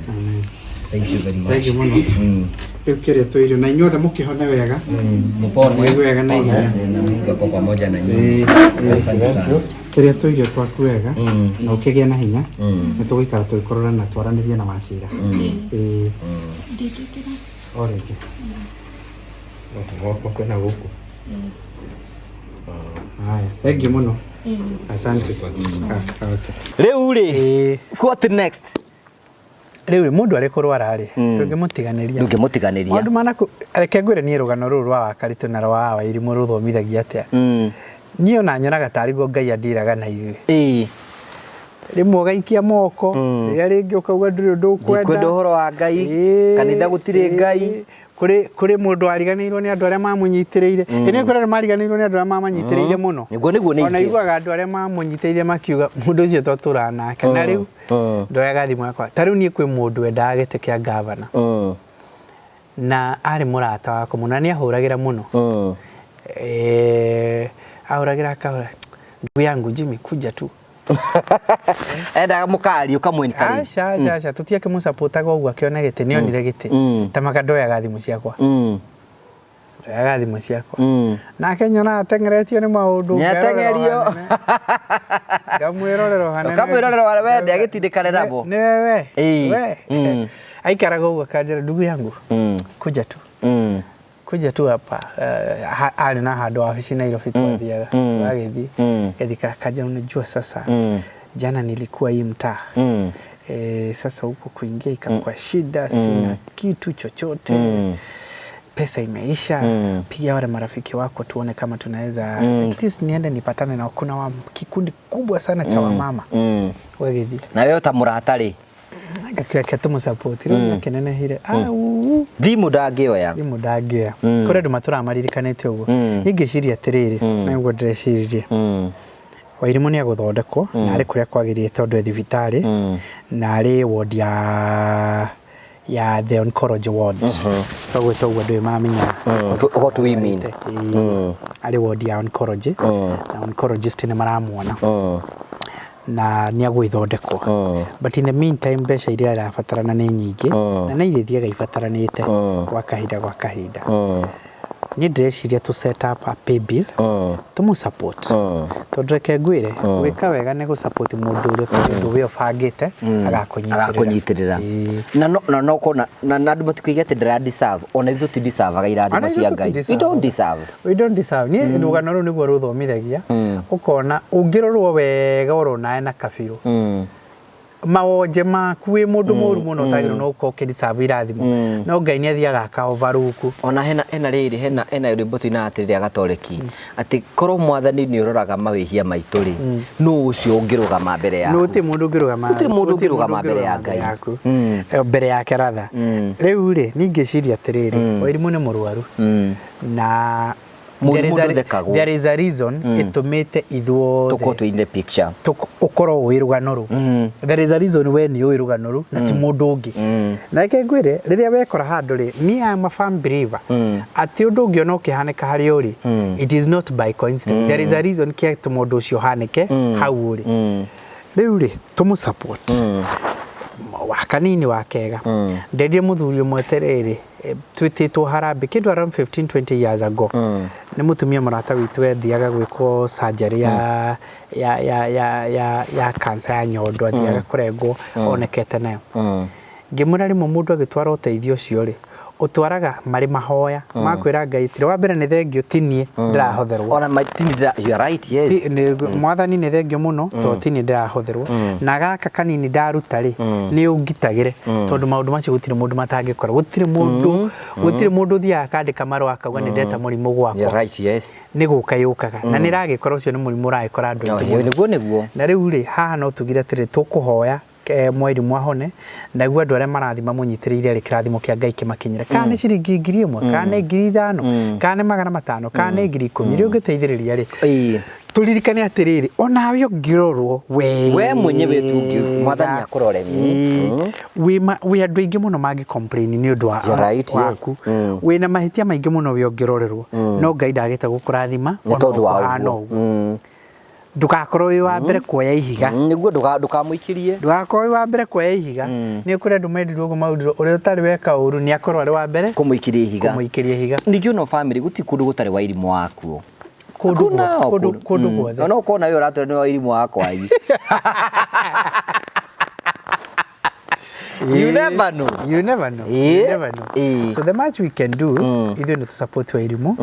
Thank you very much. Thank you mũno. Rĩu kĩrĩa twĩirio na inyuothe mũkĩhone wega. Mupone. Mũigue wega na ihenya. Na Mungu ako pamoja na nyinyi. Asante sana. Kĩrĩa tũirio twaku wega na ũkĩgĩe na hinya nĩ tũgũikara tũgĩkũrora na twaranĩrie na wacira. Ĩĩ. Ndingĩkĩra. O rĩngĩ. Gũkũ kwĩna gũkũ. Haya, thank you mũno. Asante. Ah, okay. Rĩu rĩ, Ĩĩ. what next? Rĩu rĩ, mũndũ arĩ kũrwara rĩ, ndũngĩmũtiganĩria. Ndũngĩmũtiganĩria. Maũndũ manaku, reke ngwĩre niĩ rũgano rũrũ rwa Wakaritũ na rwa Wairimũ rũthomithagia atĩa. Niĩ ona nyonaga tarĩ guo Ngai andiraga na ithuĩ. Ĩĩ. Rĩmwe ũgaikia moko, rĩrĩa rĩngĩ ũkauga ndũrĩ ũndũ ũkwenda. Ndikwenda ũhoro wa Ngai, Ĩĩ, kanitha gũtirĩ ĩĩ. Ngai. Kũrĩ kũrĩ mũndũ wariganĩirwo nĩ andũ arĩa mamũnyitĩrĩire. Ĩ nĩ kũrĩ andũ mariganĩirwo nĩ andũ arĩa mamanyitĩrĩire mũno. Nĩguo nĩguo nĩ Ona ingĩ. iguaga andũ arĩa mamũnyitĩrĩire makiuga mũndũ ũcio twatũraga nake na rĩu ndoyaga thimũ yakwa. Ta rĩu niĩ kwĩ mũndũ wendaga gĩtĩ kĩa ngavana na arĩ mũrata wakwa mũno na nĩ ahũragĩra mũno. Ahũragĩra akahũra, ndugu yangu Jimmy kuja tu. Endaga mũkaria ũkamũ encourage. Aca aca aca tũtiakĩmũcapotaga ũguo akĩona gĩtĩ nĩ onire gĩtĩ. Ta maka ndoyaga thimũ ciakwa. Ndoyaga thimũ ciakwa. Nake nyonaga ateng'eretio nĩ maũndũ. Nĩateng'erio. Ngamwĩrorera o hanene. Ũkamwĩrorera o we ndagĩtindĩkane nabo. Nĩwe we. Ĩĩ. We. Aikaraga ũguo akanjĩra ndugu yangu kuja tu. Kuja tu hapa. Arĩ na handũ wabici Nairobi twathiaga. Twagĩthiĩ. Gĩthiĩ akanjĩra unajua sasa jana nilikuwa hii mtaa. Sasa huko kuingia ikakuwa shida, sina kitu chochote. Pesa imeisha. Pigia wale marafiki wako tuone kama tunaweza at least niende nipatane na kuna wa kikundi kubwa sana cha wamama. Wagĩthiĩ. Na wewe ta mũrata rĩ? Gĩkĩreke tũmũsupport. Rĩu nĩakĩnenehire. Au. Thimũ ndangĩoya. Thimũ ndangĩoya. Kũrĩ andũ matũraga maririkanĩte ũguo. Niĩ ngĩciria atĩrĩrĩ, na nĩguo ndĩreciririe. Wairimũ nĩ egũthondekwo na arĩ kũrĩa kwagĩrĩire tondũ e thibitarĩ na arĩ ward ya Ya the oncology ward. Twagwĩta ũguo andũ mamenya What we mean. Ĩĩ, arĩ ward ya oncology na oncologist nĩ maramuona na nĩ agwĩthondekwo, but in the meantime mbeca iria arabatarana nĩ nyingĩ na nĩ irĩthiaga ibataranĩte gwa kahinda gwa kahinda. Niĩ ndĩreciria to set up a pay bill tũmũ support, tondũ reke ngwĩre, gwĩka wega nĩ gũ support mũndũ ũrĩa ũtarĩ ũndũ we ũbangĩte agakũnyitĩrĩra. Agakũnyitĩrĩra. Ĩĩ. Na no kona na andũ matikũiga atĩ ndĩra deserve, ona ithuĩ ti deservaga irathimo Ona cia ithuĩ Ngai. We tũti-deserve. don't deserve. We don't deserve. Niĩ rũgano rũu nĩguo rũthomithagia, ũkona ũngĩrorwo wega ũronae na kabirũ mawonje maku wĩ mũndũ mũru mũno ũtagĩrĩirwo no gũkorwo ũkĩ-deserve irathimo, no Ngai nĩ athiaga aka overlook. Ona hena rĩrĩ, hena rwĩmbo tuinaga atĩrĩrĩ agatoreki atĩ korwo Mwathani nĩ ũroraga mawĩhia maitũ rĩ, nũ ũcio ũngĩrũgama mbere no yaku? gũtirĩ mũndũ ũngĩrũgama. Gũtirĩ mũndũ Gũtirĩ ũngĩrũgama mbere ya ũngĩrũgama Ngai. yaku. Mbere yake ratha. Rĩu rĩ, niĩ ngĩciria atĩrĩrĩ, Wairimu nĩ mũrwaru na Mũrimũ there is ndũthekagwo. There is a reason ĩtũmĩte ithuothe tũkorwo twĩ in the picture. Ũkorwo ũĩ rũgano rũ. There is a reason we nĩ ũĩ rũgano rũ na ti mũndũ ũngĩ. Na reke ngwĩre, rĩrĩa wekora handũ rĩ, me am a firm believer atĩ ũndũ ũngĩona ũkĩhanĩka harĩa ũrĩ, it is not by coincidence. There is a reason kĩatũma ũndũ ũcio ũhanĩke hau ũrĩ. Rĩu rĩ, tũmũ support wa kanini wa kega. Ndendie mũthuri ũmwe atĩrĩrĩ, twĩtĩtwo harambĩ kĩndũ around 15 20 years ago nĩ mũtumia mũrata witũ ethiaga gwĩkwo surgery ya cancer ya nyondo, athiaga kũrengwo onekete nayo. Ngĩmwĩra rĩmwe mũndũ agĩtwara ũteithio ũcio rĩ, ũtwaraga marĩ mahoya makwĩra Ngai tirĩ wa mbere nĩ thengio ti niĩ ndĩrahotherwo. Ona tini you are right, yes. Mwathani nĩ thengio mũno tondũ ti niĩ ndĩrahotherwo na gaka kanini ndaruta rĩ, nĩ ũngitagĩre, tondũ maũndũ macio gũtirĩ mũndũ matangĩkora, gũtirĩ mũndũ ũthiaga akandĩka marũa akauga nĩ ndeta mũrimũ You gwakwa. Are right, yes. Nĩ gũka yũkaga na nĩ ĩragĩkora ũcio nĩ mũrimũ ũragĩkora andũ No, aingĩ mũno. Nĩguo. Na rĩu rĩ, haha no tugire atĩrĩ, tũkũhoya Mwairimu ahone, naguo andũ arĩa marathiĩ mamũnyitĩrĩire rĩ, kĩrathimo kĩa Ngai kĩmakinyĩre, kana nĩ ciringi 1,000, kana nĩ 5,000, kana nĩ 500, kana nĩ 10,000 iria ũngĩteithĩrĩria rĩ. Tũririkane atĩrĩrĩ, onawe ũngĩrorwo wega We mwenyewe tu Mwathani akũrore. Ĩĩ. Wĩ andũ aingĩ mũno mangĩ complain nĩ ũndũ wa You're right, yes. waku. Wĩna mahĩtia maingĩ mũno we ũngĩrorerwo, no Ngai ndagĩte gũkũrathima Nĩ ona tondũ wa ũkũhana ũguo. ũguo. Ndũgakorwo wĩ wa mbere kuoya ihiga. Nĩguo ndũkamũikĩrie. Ndũgakorwo wĩ wa mbere kuoya ihiga. Nĩ kũrĩ andũ mendirwo ũguo maurirwo ũrĩa ũtarĩ weka ũru nĩ akorwo arĩ wa mbere kũmũikĩria ihiga. Kũmũikĩria ihiga. Ningĩ ono family gũtirĩ kũndũ gũtarĩ wairimũ wakuo. Kũndũ Hakuna kũndũ guothe. Ona ũkona ũyũ ũratwĩra nĩ wairimũ wakwa i. You never know. You never know. You never know. So the much we can do, ithuĩ nĩ tũsupport Wairimu,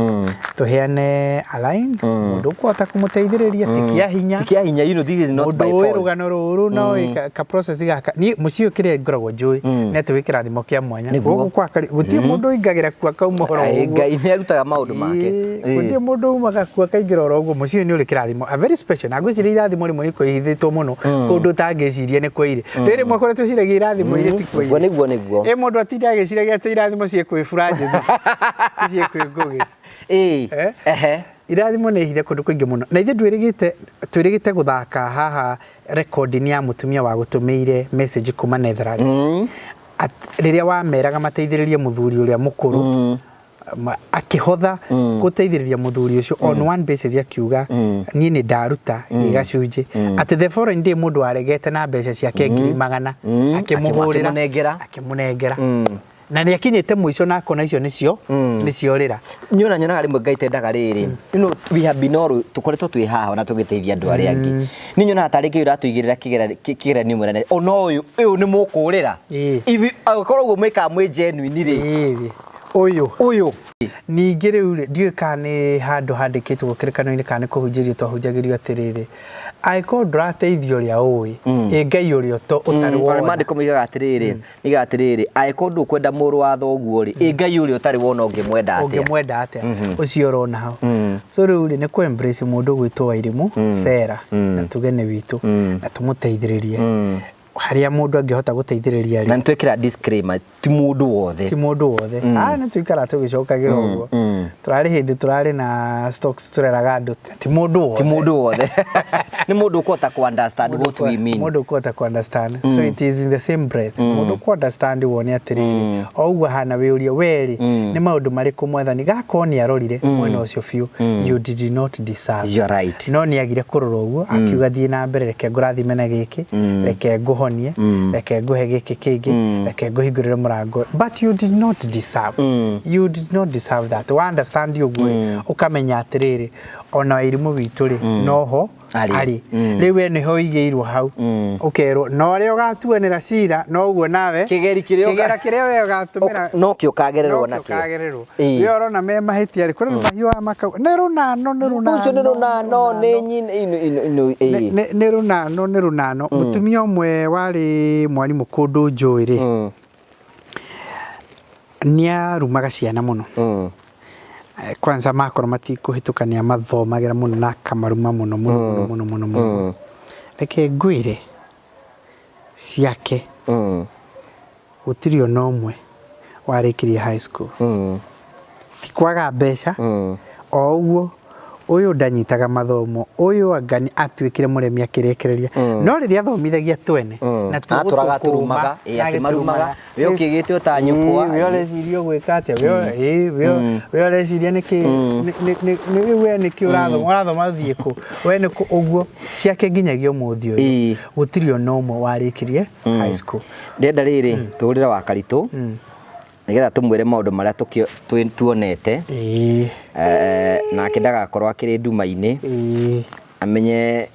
tũheane a line, mũndũ ũkũhota kũmũteithĩrĩria ti kĩa hinya. Ti kĩa hinya, this is not Mũndũ by ũĩ force. rũgano rũrũ no ĩ ka process gaka, niĩ mũciĩ ũyũ kĩrĩa ngoragwo njũĩ nĩ atĩ wĩ kĩrathimo kĩa mwanya. Gũkũ kwa gũtirĩ mũndũ ũingagĩra kuo akauma oro Ai, ũguo. Ngai nĩ arutaga maũndũ make. Ĩĩ, gũtirĩ mũndũ umaga kuo akaingĩra oro ũguo. Mũciĩ ũyũ nĩ ũrĩ kĩrathimo a very special, na ngwĩciria irathimo rĩmwe ikoragwo ihithĩtwo mũno kũndũ ũtangĩciria nĩ kuo irĩ. Rĩ rĩmwe kũrĩa twĩciragia irathimo irĩ ti kuo Nĩguo. irĩ. Nĩguo. Ĩ mũndũ atinda agĩciragia atĩ irathimo ciĩ kwĩ buranjĩthi ti ciĩ kwĩ Ngũgĩ. Eh? Irathimo nĩ hithe kũndũ kũingĩ mũno, na ithuĩ twĩrĩgĩte gũthaka haha recording ya mũtumia wa gũtũmĩire message kuma Netherlands. Rĩrĩa wameraga mateithĩrĩrie mũthuri ũrĩa mũkũrũ, akĩhotha gũteithĩrĩria mũthuri ũcio on one basis, akiuga niĩ nĩ ndaruta gĩgacunjĩ, atĩ the following day mũndũ waregete na mbeca ciake 100,000 akĩmũhũrĩra. Akĩmũnengera. Akĩmũnengera, na nĩ akinyĩte mũico na akona icio nĩcio rĩra. Nyona nyonaga rĩmwe Ngai tendaga rĩrĩ, we have been all tũkoretwo twĩ haha na tũgĩteithia andũ arĩa angĩ. Nĩ nyonaga tarĩ Ngai ũratũigĩrĩra kĩgeranio mũnene ona ũyũ ũyũ nĩ mũkũrĩra. If angĩkorwo ũguo mwĩkaga mwĩ genuine rĩ. Ĩĩ, ũyũ ũyũ. Ningĩ rĩu rĩ, ndiũĩ kana nĩ handũ handĩkĩtwo kĩrĩkano-inĩ kana nĩ kũhunjĩrio twahunjagĩrio atĩrĩrĩ, angĩkorwo ndũrateithia ũrĩa ũĩ, ĩ Ngai ũrĩa ũtarĩ Ona wona. maandĩko moigaga atĩrĩrĩ, angĩkorwo ndũkwenda mũrũ wa thoguo rĩ, ĩ Ngai ũrĩa ũtarĩ wona ũngĩmwenda atĩa? Ũngĩmwenda atĩa ũcio ũrona hau? So rĩu rĩ, nĩ kũ embrace mũndũ ũgwĩtwo Wairimu Sera, na tuge nĩ witũ na tũmũteithĩrĩrie harĩa mũndũ angĩhota gũteithĩrĩria Na rĩ. nĩ twekĩra disclaimer, ti mũndũ wothe. Ti mũndũ wothe. Ah, nĩ tũikara tũgĩcokagĩra ũguo. Tũrarĩ hĩndĩ tũrarĩ na stocks tũreraga andũ ti mũndũ wothe. Ti mũndũ wothe, nĩ mũndũ ũkũhota kũ understand what we mean. Mũndũ ũkũhota kũ understand. So it is in the same breath, mũndũ ũkũ understand wone atĩrĩrĩ, o ũguo ahana wĩũrie werĩ, nĩ maũndũ marĩkũ Mwathani gakorwo nĩ arorire mwena ũcio biũ you did not deserve. You are right. No nĩ agire kũrora ũguo, akiuga thiĩ na mbere, reke ngũrathime na gĩkĩ, reke ngũhonie, reke ngũhe gĩkĩ kĩngĩ, reke ngũhingũrĩre mũrango, but you did not deserve, you did not deserve that. Wa understand ũguo rĩ, ũkamenya atĩrĩrĩ, ona Wairimũ witũ rĩ, noho Arĩ. arĩ rĩu we nĩho ũigĩirwo hau, ũkerwo na ũrĩa ũgatuanĩra cira noguo nawe Kĩgeri kĩrĩa kĩgera kĩrĩa we ũgatũmĩra nokĩo ũkagererwo nokĩo nakĩo. ũkagererwo. Ĩĩ. We ũrona me mahĩtia rĩ, kũrĩ mahiũhaga makauga nĩ rũnano, nĩ rũnano, Ũcio nĩ rũnano, nĩ nyina ino ino ino. Ĩĩ. Nĩ rũnano, nĩ rũnano. Mũtumia ũmwe warĩ mwarimũ kũndũ njũĩ rĩ, nĩ arumaga ciana mũno. Kwanza makorwo matikũhĩtũka nĩ amathomagĩra mũno na akamaruma mũno mũno mũno mũno mũno mũno. Reke ngwĩre, ciake gũtirĩ ona ũmwe warĩkirie high school. Ti kwaga mbeca, o ũguo ũyũ ndanyitaga mathomo, ũyũ anga nĩ atuĩkire mũremi akĩrekereria, no rĩrĩa athomithagia twene na tuo Atũraga gũtũ kũũma, atũrumaga, ĩĩ, na akĩmarumaga. agĩtũrumaga. We ũkĩgĩte ta nyũkwa. Ĩĩ, we ũreciria ũgwĩka atĩa? We ĩĩ, we ũreciria nĩkĩ we nĩkĩ ũrathoma, ũrathoma ũthiĩ kũ, we nĩkũ ũguo ciake nginyagia ũmũthĩ ũyũ gũtirĩ ona ũmwe warĩkirie high school. Ndĩrenda rĩrĩ tũhũrĩre wa Karitũ nĩgetha tũmwĩre maũndũ marĩa tuonete. Nake ndagakorwo akĩrĩ nduma-inĩ, amenye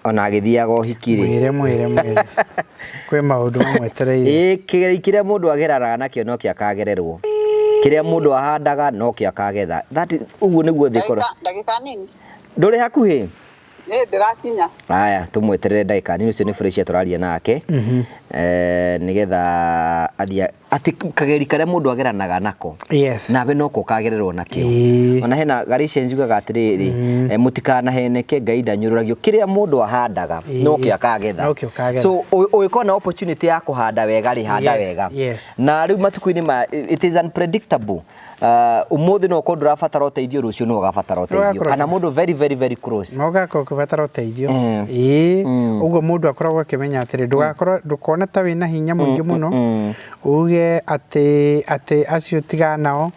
ona agĩthiaga ũhiki rĩ. Mwĩre, mwĩre, mwĩre kwĩ maũndũ mamwetereire. Ĩĩ, kĩgeri kĩrĩa mũndũ ageranaga nakĩo nokĩo akagererwo, kĩrĩa mũndũ ahandaga nokĩo akagetha. Ũguo nĩguo thĩ ĩkorwo. Ndagĩka nini. Ndũrĩ hakuhĩ? Nĩ ndĩrakinya. Aya, tũmweterere ndagĩka nini. Ũcio nĩ Felicia tũraria nake, nĩgetha athiĩ atĩ kageri karĩa mũndũ ageranaga nako nawe noko ũkagererwo nakĩo. Ona hena Galatians yugaga atĩrĩrĩ, mũtikanaheneke, Ngai ndanyũrũragio, kĩrĩa mũndũ ahandaga nokĩo akagetha. Nokĩo ũkagetha. So ũngĩkorwo na opportunity ya kũhanda wega rĩ, handa wega. Na rĩu matukũ-inĩ ma it is unpredictable. Ũmũthĩ no ũkorwo ndũrabatara ũteithio, rũciũ no ũgabatara ũteithio, Ũgakorwo- kana mũndũ very very very close. No ũgakorwo ũkĩbatara ũteithio. Ĩĩ, ũguo mũndũ akoragwo akĩmenya atĩrĩ, ndũgakorwo, ndũkone ta wĩna hinya mũingĩ mũno, uge atĩ acio tigana nao,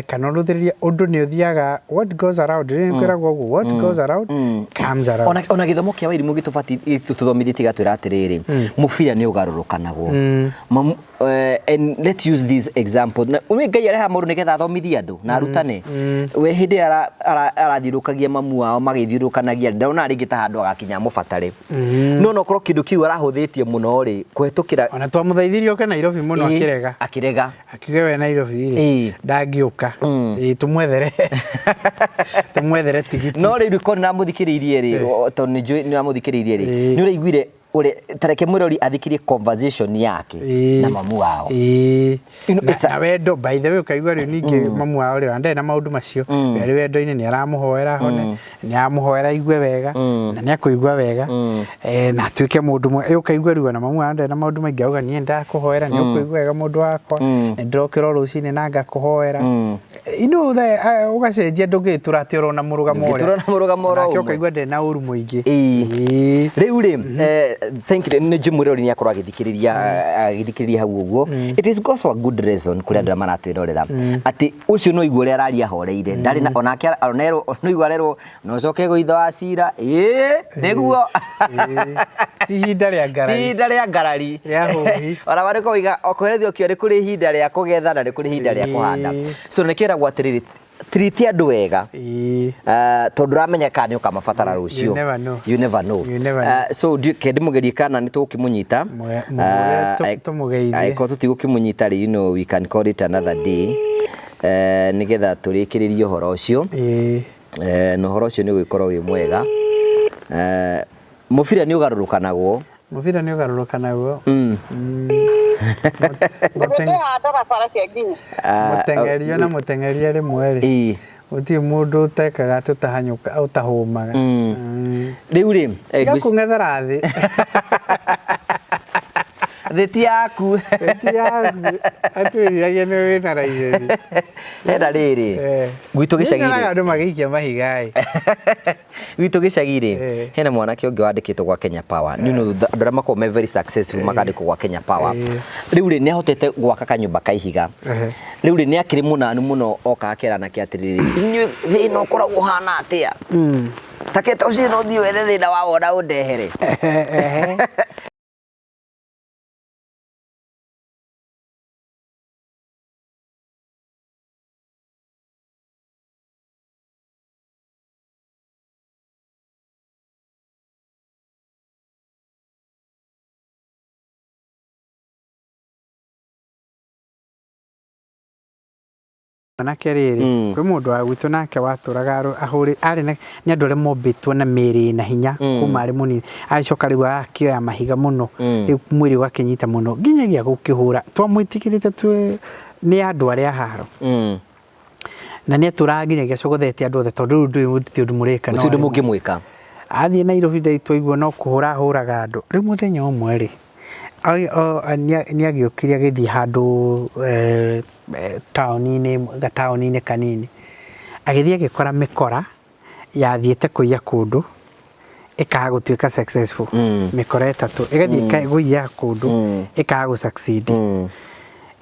kana ũrũthĩrĩrie ũndũ nĩ ũthiaga, what goes around, rĩrĩ kwĩragwo ũguo, what goes around comes around. Ona gĩthomo kĩa Wairimũ gĩtũbatiĩ tũthomithĩtie gĩgatwĩra atĩrĩrĩ, mũbira nĩ ũgarũrũkanagwo. And let's use this example. Na ũmĩ Ngai areha mũndũ nĩgetha athomithie andũ na arutane. We hĩndĩ ĩrĩa arathiũrũkagia mamu wao magĩthiũrũkanagia, ndona rĩngĩ ta handũ agakinya amũbatare, no korwo kĩndũ kĩu arahũthĩtie mũno rĩ kũhetũkĩra. Ona twamũthaithirie oke Nairobi mũno, akĩrega. Akĩrega. Akiuga we Nairobi rĩ ndangĩũka. Ĩĩ, tũmwethere tigiti. No rĩu korwo nĩramũthikĩrĩirie rĩ, tondũ nĩ njũĩ nĩramũthikĩrĩirie rĩ, nĩ ũraiguire ũrĩa tareke mwĩrori athikĩrie conversation yake na mamu wao. You know, Na wendo, by the way, ũkaigua rĩu ningĩ mamu wao rĩ ndarĩ na maũndũ macio. We arĩ wendo-inĩ, nĩ aramũhoera hone, nĩ aramũhoera aigue wega, na nĩ akũigua wega, na atuĩke mũndũ mwega. Ũkaigua rĩu ona mamu wao ndarĩ na maũndũ maingĩ, auga niĩ ndakũhoera nĩ ũkũigua wega, mũndũ wakwa, nĩ ndĩrokĩra o rũcinĩ na ngakũhoera. You know, ũgacenjia, ndũngĩtũra atĩ ũrona mũrũgamo ũrĩa. Ndũngĩtũra na mũrũgamo oro Nake ũmwe. ũkaigua ndarĩ na ũru mũingĩ. Ĩĩ. Rĩu rĩ, thank you, nĩ njũĩ mwĩrori nĩ akorwo agĩthikĩrĩria hau ũguo. It is also a good reason kũrĩ andũ arĩa maratwĩrorera atĩ ũcio no igua ũrĩa araria ahoreire, ndarĩ na onake onerwo no igua arerwo no ũcoke gũitho wa cira, ĩĩ nĩguo. Ĩĩ. Ti ihinda rĩa Ti ngarari. ihinda rĩa ngarari. Rĩa hũhi. Ona marĩ koiga okwerethio kĩo nĩ kũrĩ ihinda rĩa kũgetha na nĩ kũrĩ ihinda rĩa kũhanda. So nĩ kĩragwo atĩrĩrĩ, treat andũ wega, tondũ ndũramenya kana nĩ ũkamabatara rũciũ. You never know. You never know. You never know. So ke ndĩmũgerie kana nĩ tũgũkĩmũnyita. Mũhũre tũmũgeithie. Angĩkorwo tũtigũkĩmũnyita rĩ, you know, we can call it another day, nĩgetha tũrĩkĩrĩrie ũhoro ũcio. Na ũhoro ũcio nĩ ũgũgĩkorwo wĩ mwega. Mũbira nĩ ũgarũrũkanagwo. Mũbira nĩ ũgarũrũkanagwo. Ndĩhandora bara kĩa nginya. Mũteng'eri ona mũteng'eri rĩmwe rĩ, gũtirĩ mũndũ ũtekaga atĩ ũtahanyũka ũtahũmaga. Rĩu rĩ, Tiga kũng'ethera thĩ. Thĩ ti yaku. Ti yaku atwĩriragia nĩ wĩna raithethi. Hena rĩrĩ gwitũ Nyonaga gĩcagi-rĩ, andũ magĩikia mahiga ĩ. gwitũ gĩcagi-rĩ, hena mwanake ũngĩ wandĩkĩtwo gwa Kenya Power. Nĩ ũndũ andũ arĩa makoragwo me very successful makandĩkwo gwa Kenya Power. Rĩu rĩ, nĩ ahotete gwaka kanyũmba ka ihiga. Rĩu rĩ, nĩ akĩrĩ mũnanu mũno oka akera anake atĩrĩrĩ, inyuĩ thĩna ũkoragwo ũhana atĩa? Take ta ũcio no ũthiĩ wethe thĩna wa wona ũndehere. Mwanake rĩrĩ, kwĩ mũndũ wa gwitũ nake watũraga ahũrĩ arĩ na nĩ andũ arĩa mombĩtwo na mĩĩrĩ ĩna hinya kuma arĩ mũnini, agĩcoka rĩu akĩoya mahiga mũno, rĩu mwĩrĩ ũgakĩnyita mũno nginyagia gũkĩhũra twamwĩtĩkĩrĩte twĩ nĩ andũ arĩa haro, na nĩ atũraga nginyagia acogothete andũ othe tondũ rĩu ndũĩ gũtirĩ ũndũ mũrĩka no Gũtirĩ ũndũ arĩ mũngĩmwĩka. Athiĩ Nairobi ndaitwaigua no kũhũra ahũraga andũ. Rĩu mũthenya ũmwe rĩ, nĩ agĩũkire agĩthiĩ handũ taũni-inĩ, gataũni-inĩ kanini, agĩthiĩ agĩkora mĩkora yathiĩte kũiya kũndũ ĩkaga gũtuĩka successful, mĩkora ĩtatũ ĩgathiĩ kũiya kũndũ ĩkaga gũ succeed.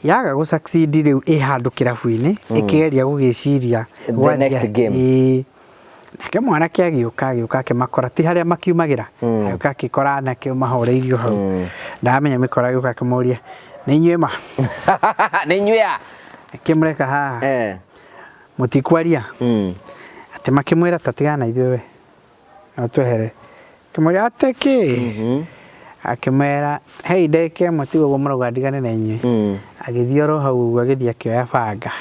Yaga gũ succeed rĩu ĩ handũ kĩrabu-inĩ ĩkĩgeria gũgĩciria The next game. Ĩĩ. Nake mwanake agĩũka agĩũka akĩmakora ti harĩa makiumagĩra, agĩũka akĩkora anake mahoreirio hau, ndamenya mĩkora, agĩũka akĩmoria, nĩ inyuĩ ma? Nĩ inyuĩ a? Akĩmũreka haha mũtikwaria, atĩ makĩmwĩra ta tigana na ithuĩ we no twehere, akĩmũria atĩ kĩ, akĩmera hei ndagĩka ĩmwe tiga ũguo mũrauga ndigane na inyuĩ. Agĩthiĩ oro hau ũguo agĩthiĩ akĩoya banga,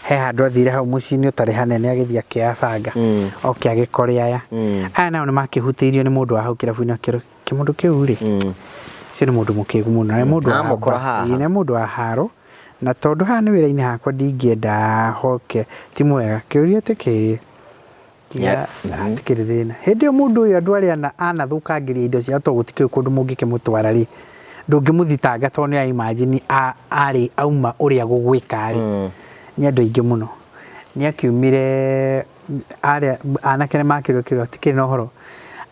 he handũ athire hau mũciĩ-inĩ ũtarĩ hanene, agĩthiĩ akĩoya banga, oke agĩkore aya aya nao nĩ makĩhutĩirio nĩ mũndũ wa hau kĩrabu-inĩ, akĩrwo kĩmũndũ kĩu rĩ, ũcio nĩ mũndũ mũkĩgu mũno, nĩ mũndũ wa Amũkora haha. Ĩĩ, nĩ mũndũ wa haro, na tondũ haha nĩ wĩra-inĩ hakwa ndingĩenda hoke ti mwega, kĩũria atĩ kĩ tiga hatikĩrĩ thĩna. Hĩndĩ ĩyo mũndũ ũyũ andũ arĩa anathũkangĩria indo ciao tondũ gũtikĩrĩ kũndũ mũngĩkĩmũtwara rĩ, ndũngĩmũthitanga tondũ nĩ imagine arĩ auma ũrĩa gũgwĩka rĩ, nĩ andũ aingĩ mũno. Nĩ akiumire arĩa anake nĩ makĩrwo kĩrwo hatikĩrĩ na ũhoro,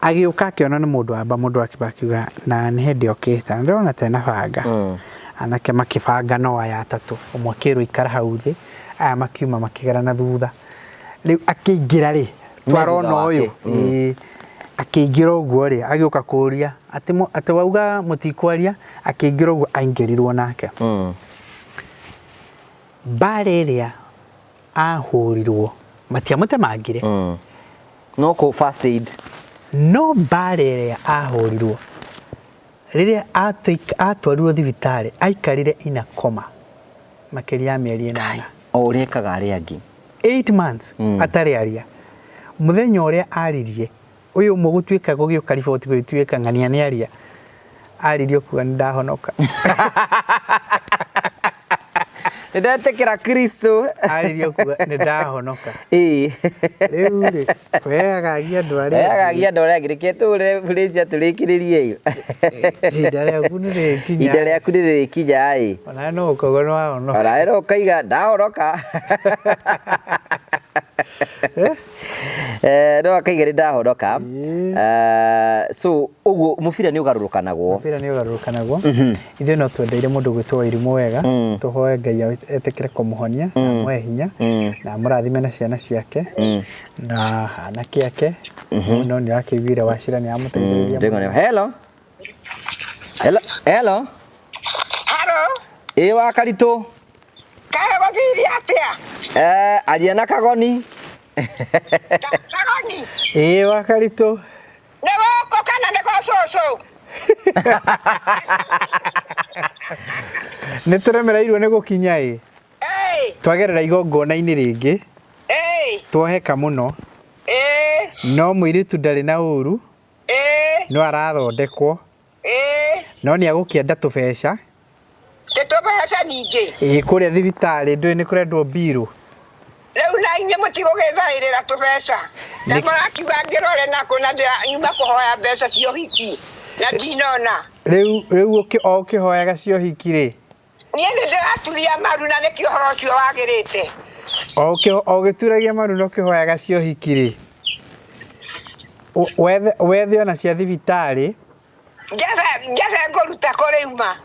agĩũka akĩona nĩ mũndũ wamba mũndũ akiuga akiuga na nĩ hĩndĩ okĩte na ndĩrona ta ena banga. Anake makĩbanga no aya atatũ, ũmwe akĩrwo ikara hau thĩ, aya makiuma makĩgera na thutha. Rĩu akĩingĩra rĩ, twarona thutha ũyũ wake. ĩĩ, akĩingĩra ũguo rĩ, agĩũka kũria atĩ atĩ wauga mũtikwaria, akĩingĩra ũguo aingĩrirwo nake. Mbara ĩrĩa ahũrirwo matiamũtemangire, No kũ first aid. No mbara ĩrĩa ahũrirwo rĩrĩa atwarirwo thibitarĩ aikarire ina koma makĩria ya mĩeri 8. O ũrĩa ekaga arĩa angĩ. 8 months atarĩ aria. Mũthenya ũrĩa aririe ũyũ ũmwe gũtuĩka gũgĩũka riboti gũgĩtuĩka ng'ania nĩ aria, aririe kuga nĩ ndahonoka. Nĩ ndetĩkĩra Kristo. Aririe kuga nĩ ndahonoka. Ĩĩ. Rĩu rĩ, we agagia andũ arĩa angĩ. Agagia andũ arĩa angĩ, reke tũhũre Felicia tũrĩkĩrĩrie. Ihinda rĩaku nĩ rĩrĩkinya. Ihinda rĩaku nĩ rĩrĩkinya ĩ. Onawe no ũkauga nĩ wahonoka. Onawe no ũkaiga ndahonoka. No akaiga nĩ ndahonoka. So ũguo mũbira nĩ ũgarũrũkanagwo. Mũbira nĩ ũgarũrũkanagwo. Ithuĩ no twendeire mũndũ gwĩtwo Wairimu wega, tũhoe Ngai etĩkĩre kũmũhonia, na amũhe hinya, na amũrathime na ciana ciake, na anake ake. No nĩ akĩiguire Wachira nĩ amũteithĩrĩria mũno. Hello. Hello. Hello. Hello. Ĩ wa Karitũ. Kaĩ gũthiire atĩa? Aria na Kagoni. Kagoni. Ĩ wa Karitũ. Nĩ gũkũ kana nĩ gwa cũcũ? Nĩ tũremereirwo nĩ gũkinya ĩ. Twagerera igongona-inĩ rĩngĩ. Twoheka mũno. No mũirĩtu ndarĩ na ũru. No arathondekwo. No nĩ agũkĩenda tũbeca. Tũbeca nyingĩ. Ĩ kũrĩa thibitarĩ ndũĩ nĩ kũrendwo mbirũ. Rĩu na inyuĩ mũtigũgĩthaĩrĩra tũbeca. Na mũrakiuga ngĩrore nakũ na nyuma kũhoya mbeca cia ũhiki. Na ndinona. Rĩu rĩu o ũkĩhoyaga cia ũhiki rĩ? Niĩ nĩ ndĩraturia maru na nĩkĩo ũhoro ũcio wagĩrĩte. O ũgĩturagia maru na ũkĩhoyaga cia ũhiki rĩ? Wethe ona cia thibitarĩ. Njethe ngũruta kũ rĩu ma?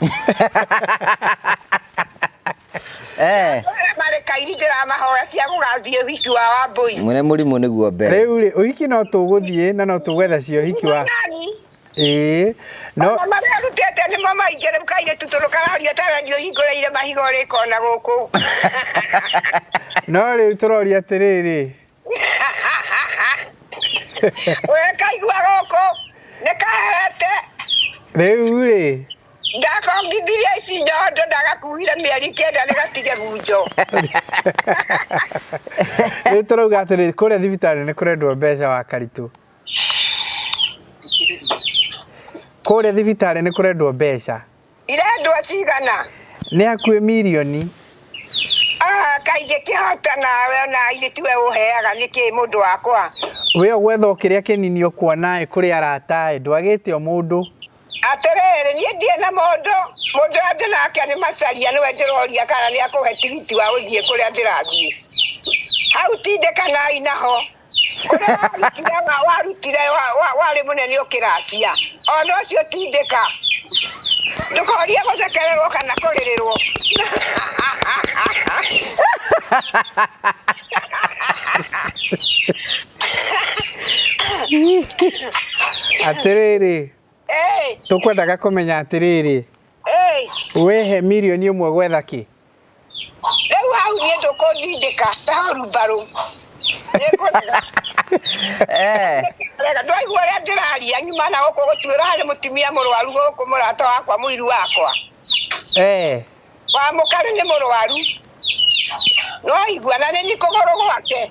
Eh. Marĩ kairi ndĩramahoya cia gũgathiĩ ũhiki wa Wambũi. Mwene mũrimũ nĩguo mbere. Rĩu rĩ, ũhiki no tũgũthiĩ na no tũgwetha cia ũhiki wa. Ĩĩ. No Ona marĩa arutĩte nĩmo maingĩ rĩu kairĩtu tũrũ kararia ta rendio hingũrĩire mahiga ũrĩ kona gũkũ. No rĩu tũroria atĩrĩrĩ. We kaigua gũkũ nĩ kaherete. Rĩu rĩ. Ndakongithirie ici nyondo ndagakuire mĩeri 9 nĩgatige bunjo. Rĩu tũrauga atĩrĩrĩ, kũrĩa thibitarĩ nĩ kũrendwo mbeca wa Karitũ. Kũrĩa thibitarĩ nĩ kũrendwo mbeca. Irendwo cigana? Nĩ hakuhĩ mirioni. Ah, kaingĩ kĩhota nawe ona ithe tiwe ũheaga nĩkĩ mũndũ wakwa. We ũgwetha o kĩrĩa kĩnini ũkuona ĩ kũrĩ arata ĩ, ndwagĩte o mũndũ. Atĩrĩrĩ, niĩ ndirĩ na mũndũ, mũndũ ũrĩa ndĩ nake nĩ Macharia nĩwe ndĩroria kana nĩ akũhe tigiti wa gũthiĩ kũrĩa ndĩrathiĩ. Hau tindĩkanai naho. Ũrĩa warutire warĩ mũnene ũkĩracia. Ona ũcio tindĩka. Ndũkorie gũthekererwo kana kũrĩrĩrwo. Atĩrĩrĩ. Tũkwendaga kũmenya atĩrĩrĩ. Wehe mirioni ĩmwe gwetha kĩ? Rĩu hau niĩ ndũkũndindĩka ta hurumbarũ. Nĩngũrega. Ndwaigua ũrĩa ndĩraria nyuma na gũkũ gũtuĩra harĩ mũtumia mũrwaru gũkũ mũrata wakwa mũiru wakwa. Wa mũkarĩ nĩ mũrwaru. Nĩwaigua na nĩ kũgũrũ gwake.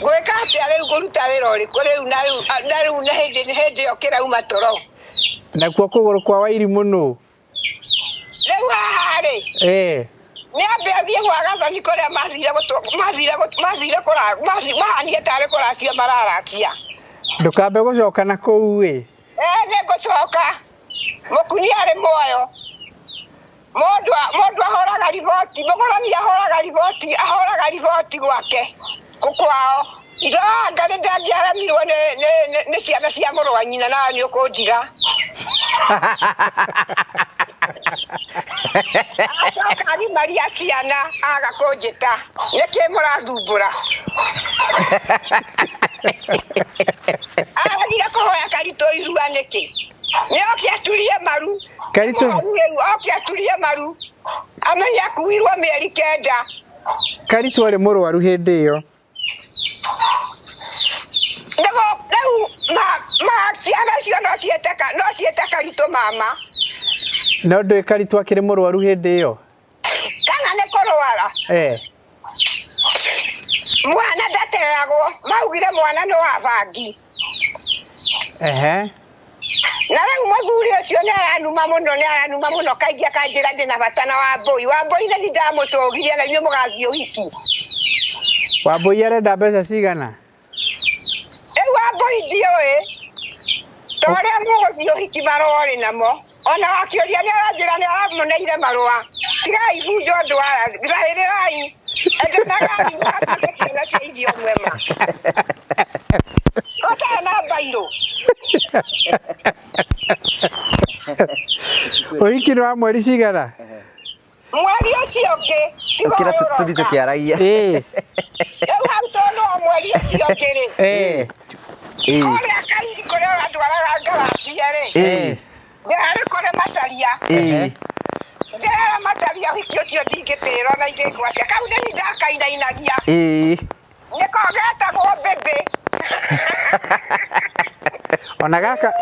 Ngwĩka atĩa rĩu ngũruta wĩra ũrĩkũ rĩu na rĩu na rĩu nĩ hĩndĩ ĩyo kĩrauma toro. Nakuo kũgũrũ kwa Wairimũ nũ? Rĩu haha rĩ. Nĩ ambe athiĩ gwa Gathoni kũrĩa mathire mahanie tarĩ kũracia mararacia. Ndũkambe gũcoka na kũu ĩ. Nĩ ngũcoka. Mũkunia arĩ muoyo. Mũndũ ahoraga riboti, mũgũrani ahoraga riboti, ahoraga riboti gwake kwao. Anga nĩ ndangĩaremirwo nĩ ciana cia mũrũ wa nyina nawe nĩ ũkũndiga. Acoka agimaria ciana aga kũnjĩta. Nĩkĩ mũrathumbũra? Aregire kũhoya Karitũ irua nĩkĩ? Nĩ oke aturie maru. Karitũ. Oke aturie maru. Amenye akuirwo mĩeri 9. Karitũ arĩ mũrwaru hĩndĩ ĩyo. Rĩu ma ciana icio no ciĩte Karitũ mama. No ndũĩ Karitũ akĩrĩ mũrwaru hĩndĩ ĩyo? Kana nĩ kũrwara? Mwana ndateagwo, maugire mwana nĩ wa bangi. Na rĩu mũthuri ũcio nĩ aranuma mũno, nĩ aranuma mũno kaingĩ akanjĩra ndĩ na bata na Wambũi. Wambũi nĩ ndamũcũgirie na inyuĩ mũgathiĩ ũhiki. Wambũi arenda mbeca cigana? Rĩu Wambũi ndiũĩ. Ta ũrĩa mũgũthiĩ ũhiki marũa ũrĩ namo. Ona wakĩũria nĩ aranjĩra nĩ aramũneire marũa. Tigai bunjo andũ aya, rahĩrĩrai. Endanagai mũgatuĩke ciana cia irio mwema. Ũtarĩ na mbairũ. Ũhiki nĩ wa mweri cigana? Mweri ũcio ũngĩ. Ũkĩra tũthiĩ tũkĩaragia. Rĩu hau tondũ wa mweri ũcio ũngĩ rĩ. Kũrĩa Kairi kũrĩa ũratwaraga ngaracia rĩ. Ndĩrarĩ kũrĩ Macharia. Ndĩrera Macharia ũhiki ũcio ndingĩtĩrwo na ingĩkwo atĩa. Kau nĩ ndakainainagia. Nĩko getagwo mbĩmbĩ.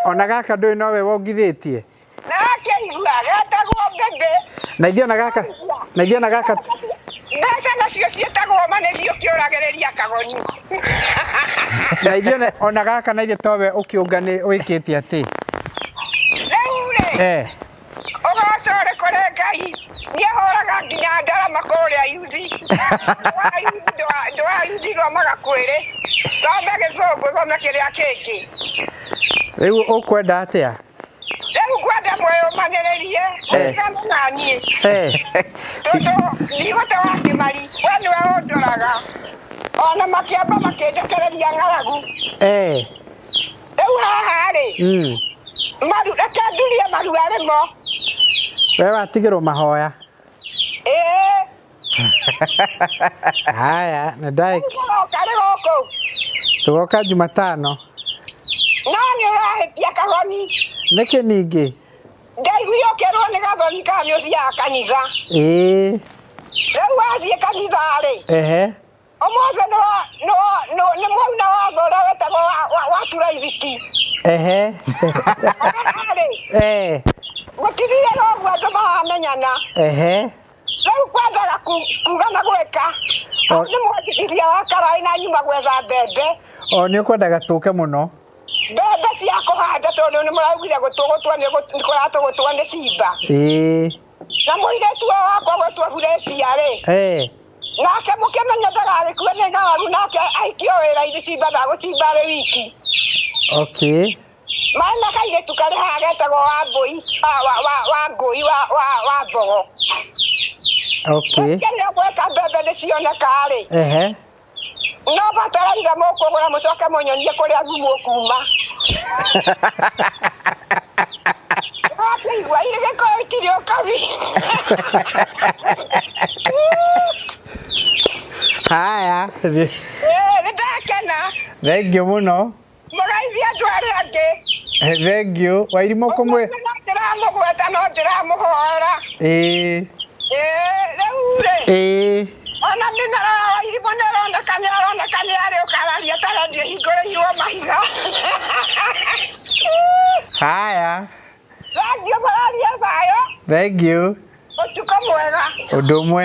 Ona gaka ndũĩ nowe wongithĩtie? Nakĩigua getagwo mbĩmbĩ. Na ithuĩ ona gaka na ithuĩ ona gaka mbeca nacio ciĩtagwo ma nĩthiĩ ũkĩũragĩrĩria kagoni. Na ithuĩ ona gaka na ithuĩ towe ũkĩũngani wĩkĩte atĩ. Rĩu rĩ. Ũgoco ũrĩ kũrĩ Ngai. Niĩ hũraga nginya ndarama kũrĩa yuthi. Ndwa yuthi thomaga kwĩrĩ. Thome gĩthũngũ thome kĩrĩa kĩngĩ. Rĩu ũkwenda atĩa? Mwĩyũmanĩrĩrie mũtigane na niĩ. Tondũ ndigũte wa Kĩmari, we nĩwe ũndoraga. Ona makĩamba makĩnjekereria ng'aragu. Rĩu haha rĩ, maru reke ndurie maru arĩ mo. We watigĩrwo mahoya. Ĩĩ. Haya, nĩ ndagĩka. Mũroka rĩ gũkũ? Tũgoka Jumatano. No nĩ ũrahĩtia Kagoni. Nĩkĩ ningĩ? Ndaiguire ũkĩrwo nĩ Gathoni kana nĩ ũthiaga kanitha. Ĩĩ. Rĩu wathiĩ kanitha rĩ, ũmũthĩ nĩ mwauna watho ũrĩa wĩtagwo wa turaibiti. Rĩ, gũtithiaga ũguo andũ maramenyana. Rĩu kwendaga kuga na gwĩka. Hau nĩ mwandĩkithia wa karaĩ na nyuma gwetha mbembe. O nĩ ũkwendaga tũke mũno. Mbembe cia kũhanda tondũ nĩ mũraugire gũtũgũtwo nĩ kũratũgũtwo nĩ cimba. Ĩĩ. Na mũirĩtu ũyũ wakwa gwĩtwo Burecia rĩ, nake mũkĩmenye ndagagĩkue nĩ ng'aragu nake aikio wĩra-inĩ cimba ndagũcimba arĩ wiki. Okay. Maĩ na kairĩtu karĩ haha getagwo Wambũi, wa Ngũi wa Mbogo. Okay. Mũkĩgeria gwĩka mbembe nĩ cioneka rĩ, no bataraitha mũkũgũra mũcoke mũnyonie kũrĩa thumu ũkuma. Wakĩigua irĩ gĩkũyũ itirĩ ũkabi. Haya. Ĩĩ, nĩ ndakena. Thank you mũno. Mũgeithie andũ arĩa angĩ. Thank you. Wairimũ kũmwe. No ndĩramũgweta no ndĩramũhoera. Ĩĩ. Ĩĩ, rĩu rĩ. Ĩĩ. Ona mĩmera ya Wairimũ nĩ ĩroneka nĩ aroneka nĩ arĩ ũkararia ta rendio ĩhingũrĩirwo mahiga. Haya. Thank you mũrarie thayũ. Thank you. Ũtukũ mwega. Ũndũ ũmwe.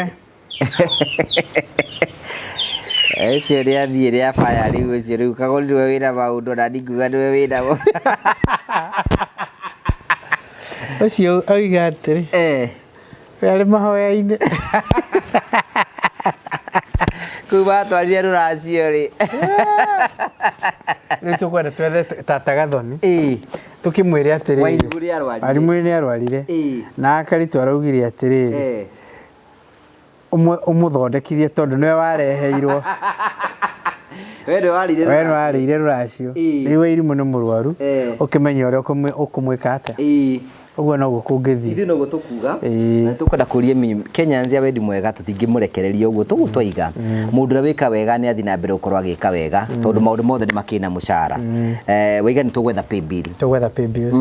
Ũcio nĩ athiĩ rĩa baya rĩu ũcio rĩu Kagoni nĩwe wĩna maũndũ na ndingiuga nĩwe wĩnamo. Ũcio oiga atĩrĩ. We arĩ mahoya-inĩ. Kũu matwarire rũracio rĩ. Rĩu tũkwenda twethe tata Gathoni. Tũkĩmwĩre atĩrĩrĩ. Wairimũ nĩ arwarire. Wairimũ nĩ arwarire. Na Akaritũ araugire atĩrĩrĩ. Ũmũthondekithie tondũ nĩwe wareheirwo. We nĩwe warĩire We nĩwe warĩire rũracio. Rĩu Wairimũ nĩ mũrwaru. Ũkĩmenye ũrĩa ũkũmwĩka atĩa. Ũguo noguo kũngĩthiĩ. Ithuĩ noguo tũkuga. Na tũkwenda kũria Kenyans ya wendi mwega tũtingĩmũrekereria ũguo tũguo twaiga. Mũndũ ũrĩa wĩka wega nĩ athiĩ na mbere gũkorwo agĩka wega tondũ maũndũ mothe nĩ makĩrĩ na mũcara. Waiga nĩ tũgwetha pay bill. Tũgwetha pay bill.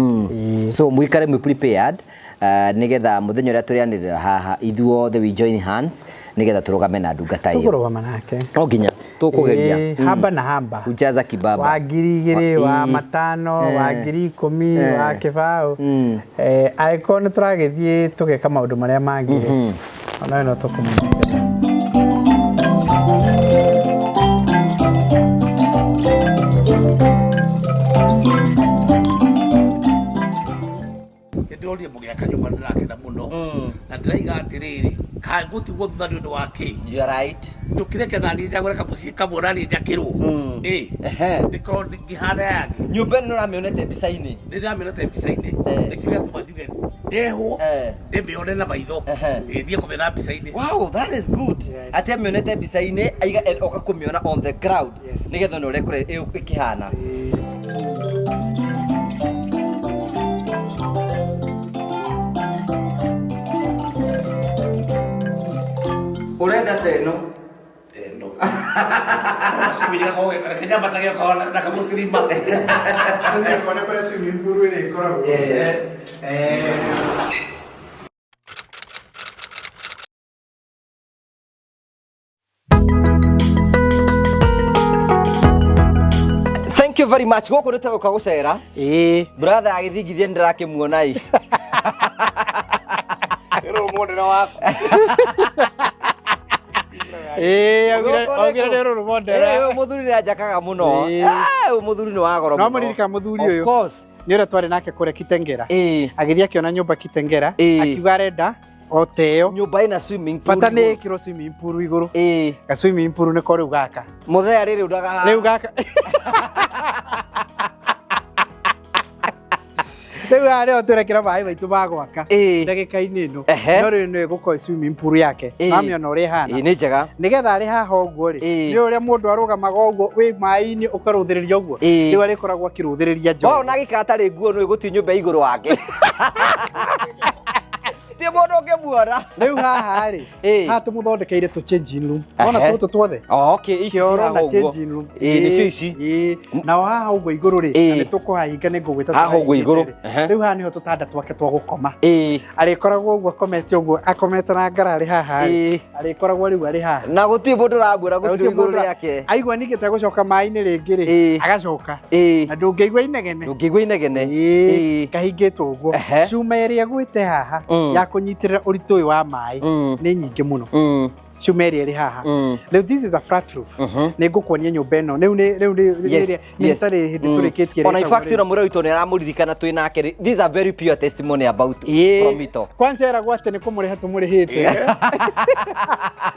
So mũikare mwĩ prepared nĩgetha mũthenya ũrĩa tũrĩanĩrĩra haha ithuothe we join hands nĩgetha tũrũgame na ndungata ĩyo. Tũkũrũgama nake. No nginya tũkũgeria. Hamba na hamba. Ujaza kibaba. Wa 2,000, wa 5, wa 10,000, wa 20. Angĩkorwo nĩ tũragĩthiĩ tũgeka maũndũ marĩa mangĩ rĩ, onawe no tũkũmũnengera. Ndĩrorie mũgĩaka nyũmba ndĩrakena mũno na ndĩraiga atĩrĩrĩ kaĩ ngũtigwo thutha nĩ ũndũ wa kĩ. You are right. Ndũkĩreke naniĩ njagũre kamũciĩ kamwe naniĩ njakĩrwo. Ĩ ndĩkorwo ngĩhana yangĩ. Nyũmba ĩno nĩũramĩonete mbica-inĩ? Nĩ ndĩramĩonete mbica-inĩ. Nĩkĩo gĩatũma njuge ndehwo ndĩmĩone na maitho. Ĩ thiĩ kũmĩona mbica-inĩ. Wow, that is good. Atĩ amĩonete mbica-inĩ aiga oka kũmĩona on the ground nĩgetha one ũrĩa ĩkĩhana. Ũrenda ta ĩno? Ĩno. Swimming reke nyambatage okorwo na kamũtirima. Tũthiĩ kuona kũrĩa swimming pool ĩrĩa ĩkoragwo. Thank you very much. Gũkũ nĩ tũgũka gũcera. Ĩĩ. Brother agĩthingithia nĩ ndĩrakĩmuona ĩ. Rĩu mũndĩre waku. Ĩĩ, augire nĩ rũrũ mondera. Ĩĩ, ũyũ mũthuri nĩ anjakaga mũno. Ũyũ mũthuri nĩ wa goro No mũno. mũririkana mũthuri Of ũyũ. course. Nĩ ũrĩa twarĩ nake kũrĩa Kitengera. Agĩthiĩ akĩona nyũmba Kitengera, akiuga arenda o ta ĩyo. Nyũmba ĩna swimming pool. Bata nĩ ĩkĩrwo swimming pool igũrũ. Ga swimming pool nĩko rĩu gaka. Mũthea rĩrĩ ũndagaga. Rĩu gaka. Rĩu haha nĩho tũrekĩra maĩ maitũ ma gwaka Ĩĩ. ndagĩka-inĩ ĩno. Ehe. No rĩu nĩyo ĩgũkorwo swimming pool yake. Ĩĩ. Wamĩona ũrĩa ĩhana. Ĩĩ, nĩ njega. Nĩgetha arĩ haha ũguo rĩ, Ĩĩ. nĩ ũrĩa mũndũ arũgamaga ũguo wĩ maĩ-inĩ ũkarũthĩrĩria ũguo. Ĩĩ. Rĩu arĩkoragwo akĩrũthĩrĩria njogu. Wao na gĩkara atarĩ nguo nĩ gũtirĩ nyũmba igũrũ wake. Ti mũndũ ũngĩmuona. Rĩu haha rĩ, Ĩĩ. haha tũmũthondekeire tũ changing room. Wona Ehe. tũtũ tuothe? Oh, okay, ici Kĩoro cihaha na ũguo. changing room. Ĩĩ, nĩcio ici. Ĩĩ. Nao haha ũguo igũrũ rĩ, Ĩĩ. na nĩ tũkũhahinga nĩ ngũgwĩta Haha ũguo igũrũ. tũhahingĩte rĩ. Ehe. Rĩu haha nĩho tũtanda twake twa gũkoma. Ĩĩ. Arĩkoragwo ũguo akomete ũguo, akomete na ngara arĩ haha rĩ. Ĩĩ. Arĩkoragwo rĩu arĩ haha. Na gũtirĩ mũndũ ũramuona Na gũtirĩ gũtirĩ igũrũ mũndũ rĩake. Aigua ningĩ tegũcoka maĩ-inĩ rĩngĩ rĩ, Ĩĩ. agacoka. Ĩĩ. Na ndũngĩigua inegene. Ndũngĩigua inegene. Ĩĩ. Ĩĩ. Kahingĩtwo ũguo. Ehe. Cuma ĩrĩa ĩgwĩte haha ya kũnyitĩrĩra ũritũ ũyũ wa maĩ nĩ nyingĩ mũno. Cuma ĩrĩa ĩrĩ haha. Rĩu this is a flat roof. Nĩ ngũkuonia nyũmba ĩno. Rĩu nĩ rĩu nĩ Yes, nĩ nĩ yes. ĩtarĩ hĩndĩ tũrĩkĩtie Ona in rĩtagwo fact rĩu. ona mũrĩa witũ nĩ aramũririkana twĩ nake rĩ. This is a very pure testimony about Ĩĩ. Promito. Kwanza eragwo atĩ nĩ kũmũrĩha tũmũrĩhĩte.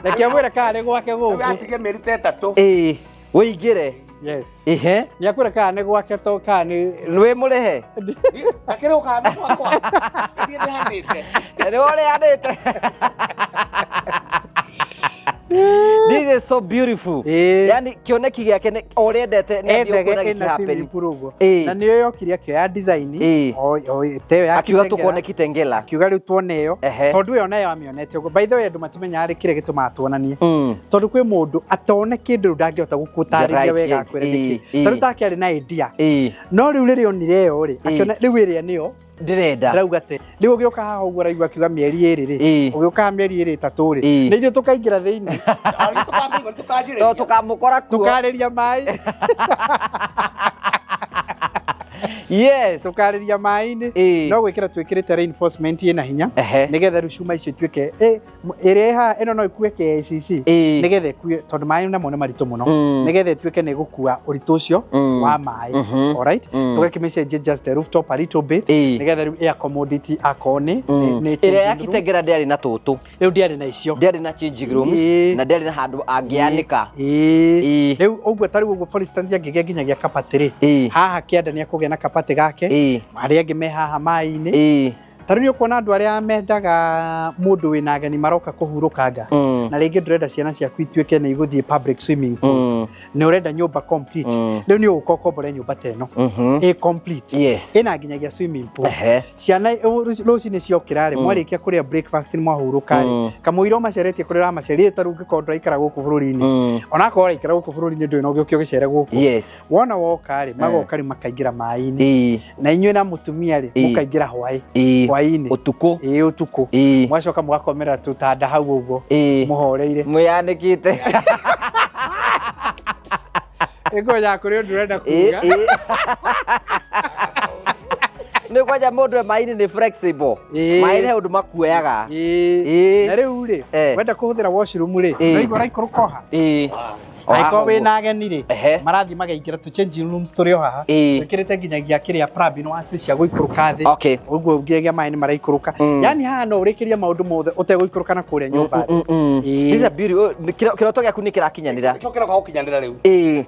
Reke amwĩre kana nĩ gwake Rĩu gũkũ. atige mĩeri ta ĩtatũ. Ĩĩ. Wĩingĩre. Yes. Ihe. Nĩ akwĩra kana nĩ gwake to kana nĩ Wĩ mũrĩhe. Akĩrĩ ũkana gwakwa. Niĩ ndĩhanĩte. Nĩ ũrĩanĩte. This is so beautiful. Ĩĩ. Yani kĩoneki gĩake nĩ o ũrĩa endete nĩ athiĩ ethege kuona ĩna gĩkĩ happen. swimming pool ũguo. Ĩĩ. Na nĩyo yokire akĩoya design Ĩĩ. o te ĩyo ya Akiuga Kitengela. tũkuone Kitengela. Akiuga rĩu tuone ĩyo. Ehe. Tondũ ĩyo nayo amĩonete ũguo. By the way andũ matimenyaga rĩ kĩrĩa gĩtũmaga tuonanie. Tondũ kwĩ mũndũ atone kĩndũ rĩu ndangĩhota gũgũtarĩria Right, wega yes, akwĩre nĩkĩ. ĩĩ, Tondũ ĩĩ. take arĩ na idea. Ĩĩ. No rĩu rĩrĩa onire ĩyo rĩ, Ĩĩ. akĩona rĩu ĩrĩa nĩyo Ndĩrenda. ndĩrauga atĩ rĩu ũgĩũka haha ũguo araigua akiuga mĩeri ĩrĩ rĩ, Ĩĩ. ũgĩũka haha mĩeri ĩrĩ ĩtatũ rĩ, Ĩĩ. nĩ ithuĩ tũkaingĩra thĩinĩ Arĩ tũkamĩigua To tũkanjĩrĩria. tũkamũkora kuo. tũkarĩria maĩ Yes. tũkarĩria maĩ-inĩ Ĩĩ. no gwĩkĩra twĩkĩrĩte reinforcement ĩna hinya Ehe. nĩgetha rĩu cuma icio ituĩke ĩrĩa ĩ haha ĩno no ĩkue KICC Ĩĩ. nĩgetha ĩkue tondũ maĩ namo nĩ maritũ mũno nĩgetha ĩtuĩke nĩ ĩgũkua ũritũ ũcio wa maĩ. Alright, tũgakĩmĩcenjia just the rooftop a little bit Ĩĩ. nĩgetha rĩu ĩ accommodate akorwo nĩ nĩ Ĩrĩa ya changing rooms. Kitengela ndĩarĩ na tũtũ. Rĩu ndĩarĩ na icio. Ndĩarĩ na changing rooms Ĩĩ. na ndĩarĩ na handũ angĩanĩka. Ĩĩ. Ĩĩ. Rĩu ũguo ta rĩu ũguo for instance angĩgĩa nginyagia kabati rĩ, Ĩĩ. haha kĩanda nĩ akũgĩa na kabati gake. Ĩĩ. Arĩa angĩ me haha maĩ-inĩ. Ĩĩ. Ta rĩu nĩ ũkuona andũ arĩa mendaga mũndũ wĩna ageni maroka kũhurũkanga na rĩngĩ ndũrenda ciana ciaku ituĩke nĩ igũthiĩ public swimming pool, nĩ ũrenda nyũmba complete. Rĩu nĩ ũgũka ũkombore nyũmba ta ĩno ĩ complete. Yes. Ĩna nginyagia swimming pool. Ehe. Ciana rũcinĩ ciokĩra rĩ, mwarĩkia kũrĩa breakfast nĩ mwahurũka rĩ, kamũira ũmaceretie kũrĩa ũramaceria ta rĩu ũngĩkorwo ndũraikara gũkũ bũrũri-inĩ, onakorwo ũraikara gũkũ bũrũri-inĩ ndũrĩ na ũgĩũke ũgĩcere gũkũ. Yes. Wona woka rĩ, magoka rĩ makaingĩra maĩ-inĩ Ĩĩ. na inyuĩ na mũtumia rĩ, Ĩĩ. mũkaingĩra hwaĩ Ĩĩ. hwaĩ-inĩ. Ũtukũ. Ĩĩ, ũtukũ. Ĩĩ. Mwacoka mũgakomera tũtanda hau ũguo Ĩĩ. mũhoreire. Mwĩyanĩkĩte. Ĩngonya kũrĩ ũndũ ũrenda Ĩĩ, kuga. ĩĩ. Nĩ kwanja mũndũ e maĩ-inĩ nĩ flexible. Ĩĩ. Maĩ he ũndũ makuoyaga. Ĩĩ. Ĩĩ. Na rĩu rĩ, Eh. wenda kũhũthĩra washroom rĩ, Ĩĩ. no igua ũraikũrũka o haha. Ĩĩ. O haha Angĩkorwo ũguo. wĩna ageni rĩ, Ehe. marathiĩ magaingĩra tũ changing rooms tũrĩ o haha. Ĩĩ. Twĩkĩrĩte nginyagia kĩrĩa plumbing works cia gũikũrũka thĩ. Okay. Ũguo nginyagia maĩ nĩ maraikũrũka. Yani haha no ũrĩkĩrie maũndũ mothe ũtegũikũrũka na kũrĩa nyũmba thĩ. Ĩĩ. This is a beauty. Oh, kĩroto gĩaku nĩ kĩrakinyanĩra. Nĩkĩo kĩroka gũkinyanĩra rĩu. Ĩĩ.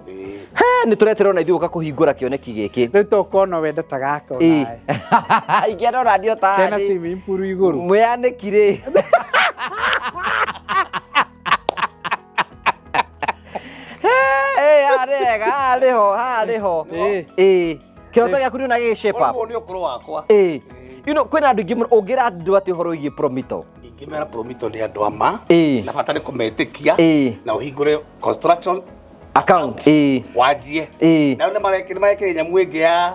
He, nĩ tũreterwo na ithuĩ gũka kũhingũra kĩoneki gĩkĩ. Rĩu to ũkorwo no wende ta gaka Ĩĩ. onawe. Ingĩenda ona ndio Kena tarĩ. swimming pool igũrũ. Mwĩyanĩki rĩ. Hey, haha nĩ hega, haha nĩho, haha nĩho. Ĩĩ. Ĩĩ. Kĩroto gĩaku nĩ ona gĩgĩ shape up. Ũguo nĩ ũkũrũ wakwa. Ĩĩ. You know, kwĩna andũ aingĩ mũno ũngĩra andũ atĩ ũhoro wĩgiĩ Promito. Ingĩmera Promito nĩ andũ a ma. Ĩĩ. Na bata nĩ kũmetĩkia. Ĩĩ. Na ũhingũre construction Account. Ĩĩ. wanjie. Ĩĩ. Na rĩu nĩ marekĩra nyamũ ĩngĩ ya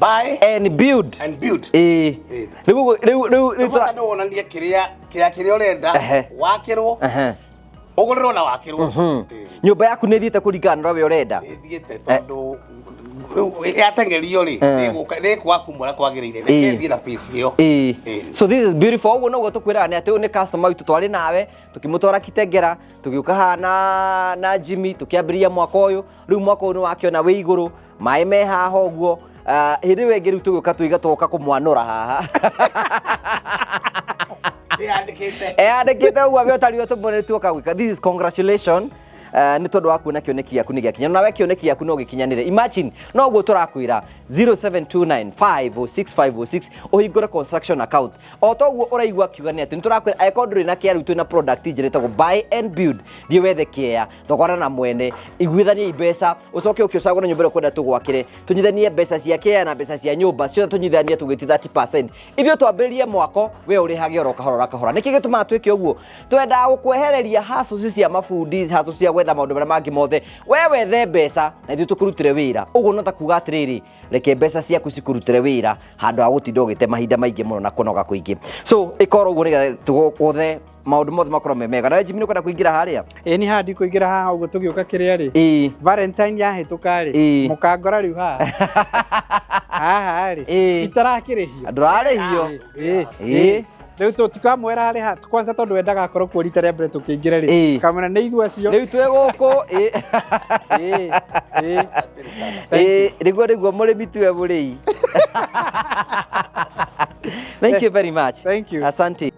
buy And build. and build. Ĩĩ. Ĩĩ. Rĩu rĩu rĩu rĩu Bata nĩ wonanie kĩrĩa kĩrĩa kĩrĩa ũrenda Ehe. wakĩrwo Ehe. ũgũrĩrwo na wakĩrwo. Nyũmba yaku nĩ ĩthiĩte kũringana na ũrĩa we ũrenda. Ĩthiĩte tondũ rĩu yateng'erio rĩ nĩ ĩkwaga kuma ũrĩa kwagĩrĩire. Reke Ĩĩ. ĩthiĩ na pace ĩyo. Ĩĩ. Ĩĩ. So this is beautiful. Ũguo noguo tũkwĩraga nĩ atĩ ũyũ nĩ customer witũ twarĩ nawe tũkĩmũtwara Kitengela tũgĩũka haha na Jimmy tũkĩambĩrĩria mwaka ũyũ. Rĩu mwaka ũyũ nĩ wakĩona wĩ igũrũ, maĩ me haha ũguo. Hĩndĩ ĩyo ĩngĩ rĩu tũgĩũka tũiga tũgoka kũmwanũra haha. Ĩyandĩkĩte. Eyandĩkĩte ũguo agĩũtario tũmwone tuoka gwĩka. This is congratulations. Nĩ tondũ wa kuona kĩoneki gĩaku nĩ gĩakinya, nawe kĩoneki gĩaku no gĩkinyanĩre. Imagine noguo tũrakwĩra 0729506506 ũhingũre construction account. O toguo ũraigua akiuga nĩ atĩ nĩ tũrakwĩra angĩkorwo ndũrĩ na kĩa, rĩu twĩna product njĩra ĩtagwo buy and build. Thiĩ wethe kĩea, thogora na mwene, iguithanie mbeca, ũcoke ũke ũcagũre nyũmba ĩrĩa ũkwenda tũgwakĩre, tũnyithanie mbeca cia kĩea na mbeca cia nyũmba ciothe, tũnyithanie tũgĩti 30%, ithuĩ twambĩrĩrie mwako, we ũrĩhage oro kahora oro kahora. Nĩkĩ gĩtũmaga twĩke ũguo? Twendaga gũkwehereria hassles cia mabundi, hassles cia gwetha maũndũ marĩa mangĩ mothe. We wethe mbeca na ithuĩ tũkũrutĩre wĩra. Ũguo no ta kuga atĩrĩrĩ, reke mbeca ciaku cikũrutĩre wĩra handũ ha gũtinda ũgĩte mahinda maingĩ mũno na kũnoga kũingĩ. So ĩkorwo ũguo nĩgetha tũgũthe maũndũ mothe makorwo me mega. Nawe Jimmy, nĩ ũkwenda kũingĩra harĩa? Ĩ, nĩ haha ndikũingĩra haha ũguo tũgĩũka kĩrĩa rĩ, Valentine yahĩtũka rĩ, mũkangora rĩu haha haha rĩ, itarakĩrĩhio. Ndũrarĩhio. Ĩ. Rĩu tũtikamwĩra harĩ ha kwanza, tondũ wendaga akorwo kuo rita rĩa mbere tũkĩingĩra rĩ, kamwĩra nĩ ithuĩ acio. Rĩu twĩ gũkũ. Ĩ, ĩ. Ĩ, nĩguo mũrĩmi tiwe mũrĩi. Thank you very much. Thank you. Asante.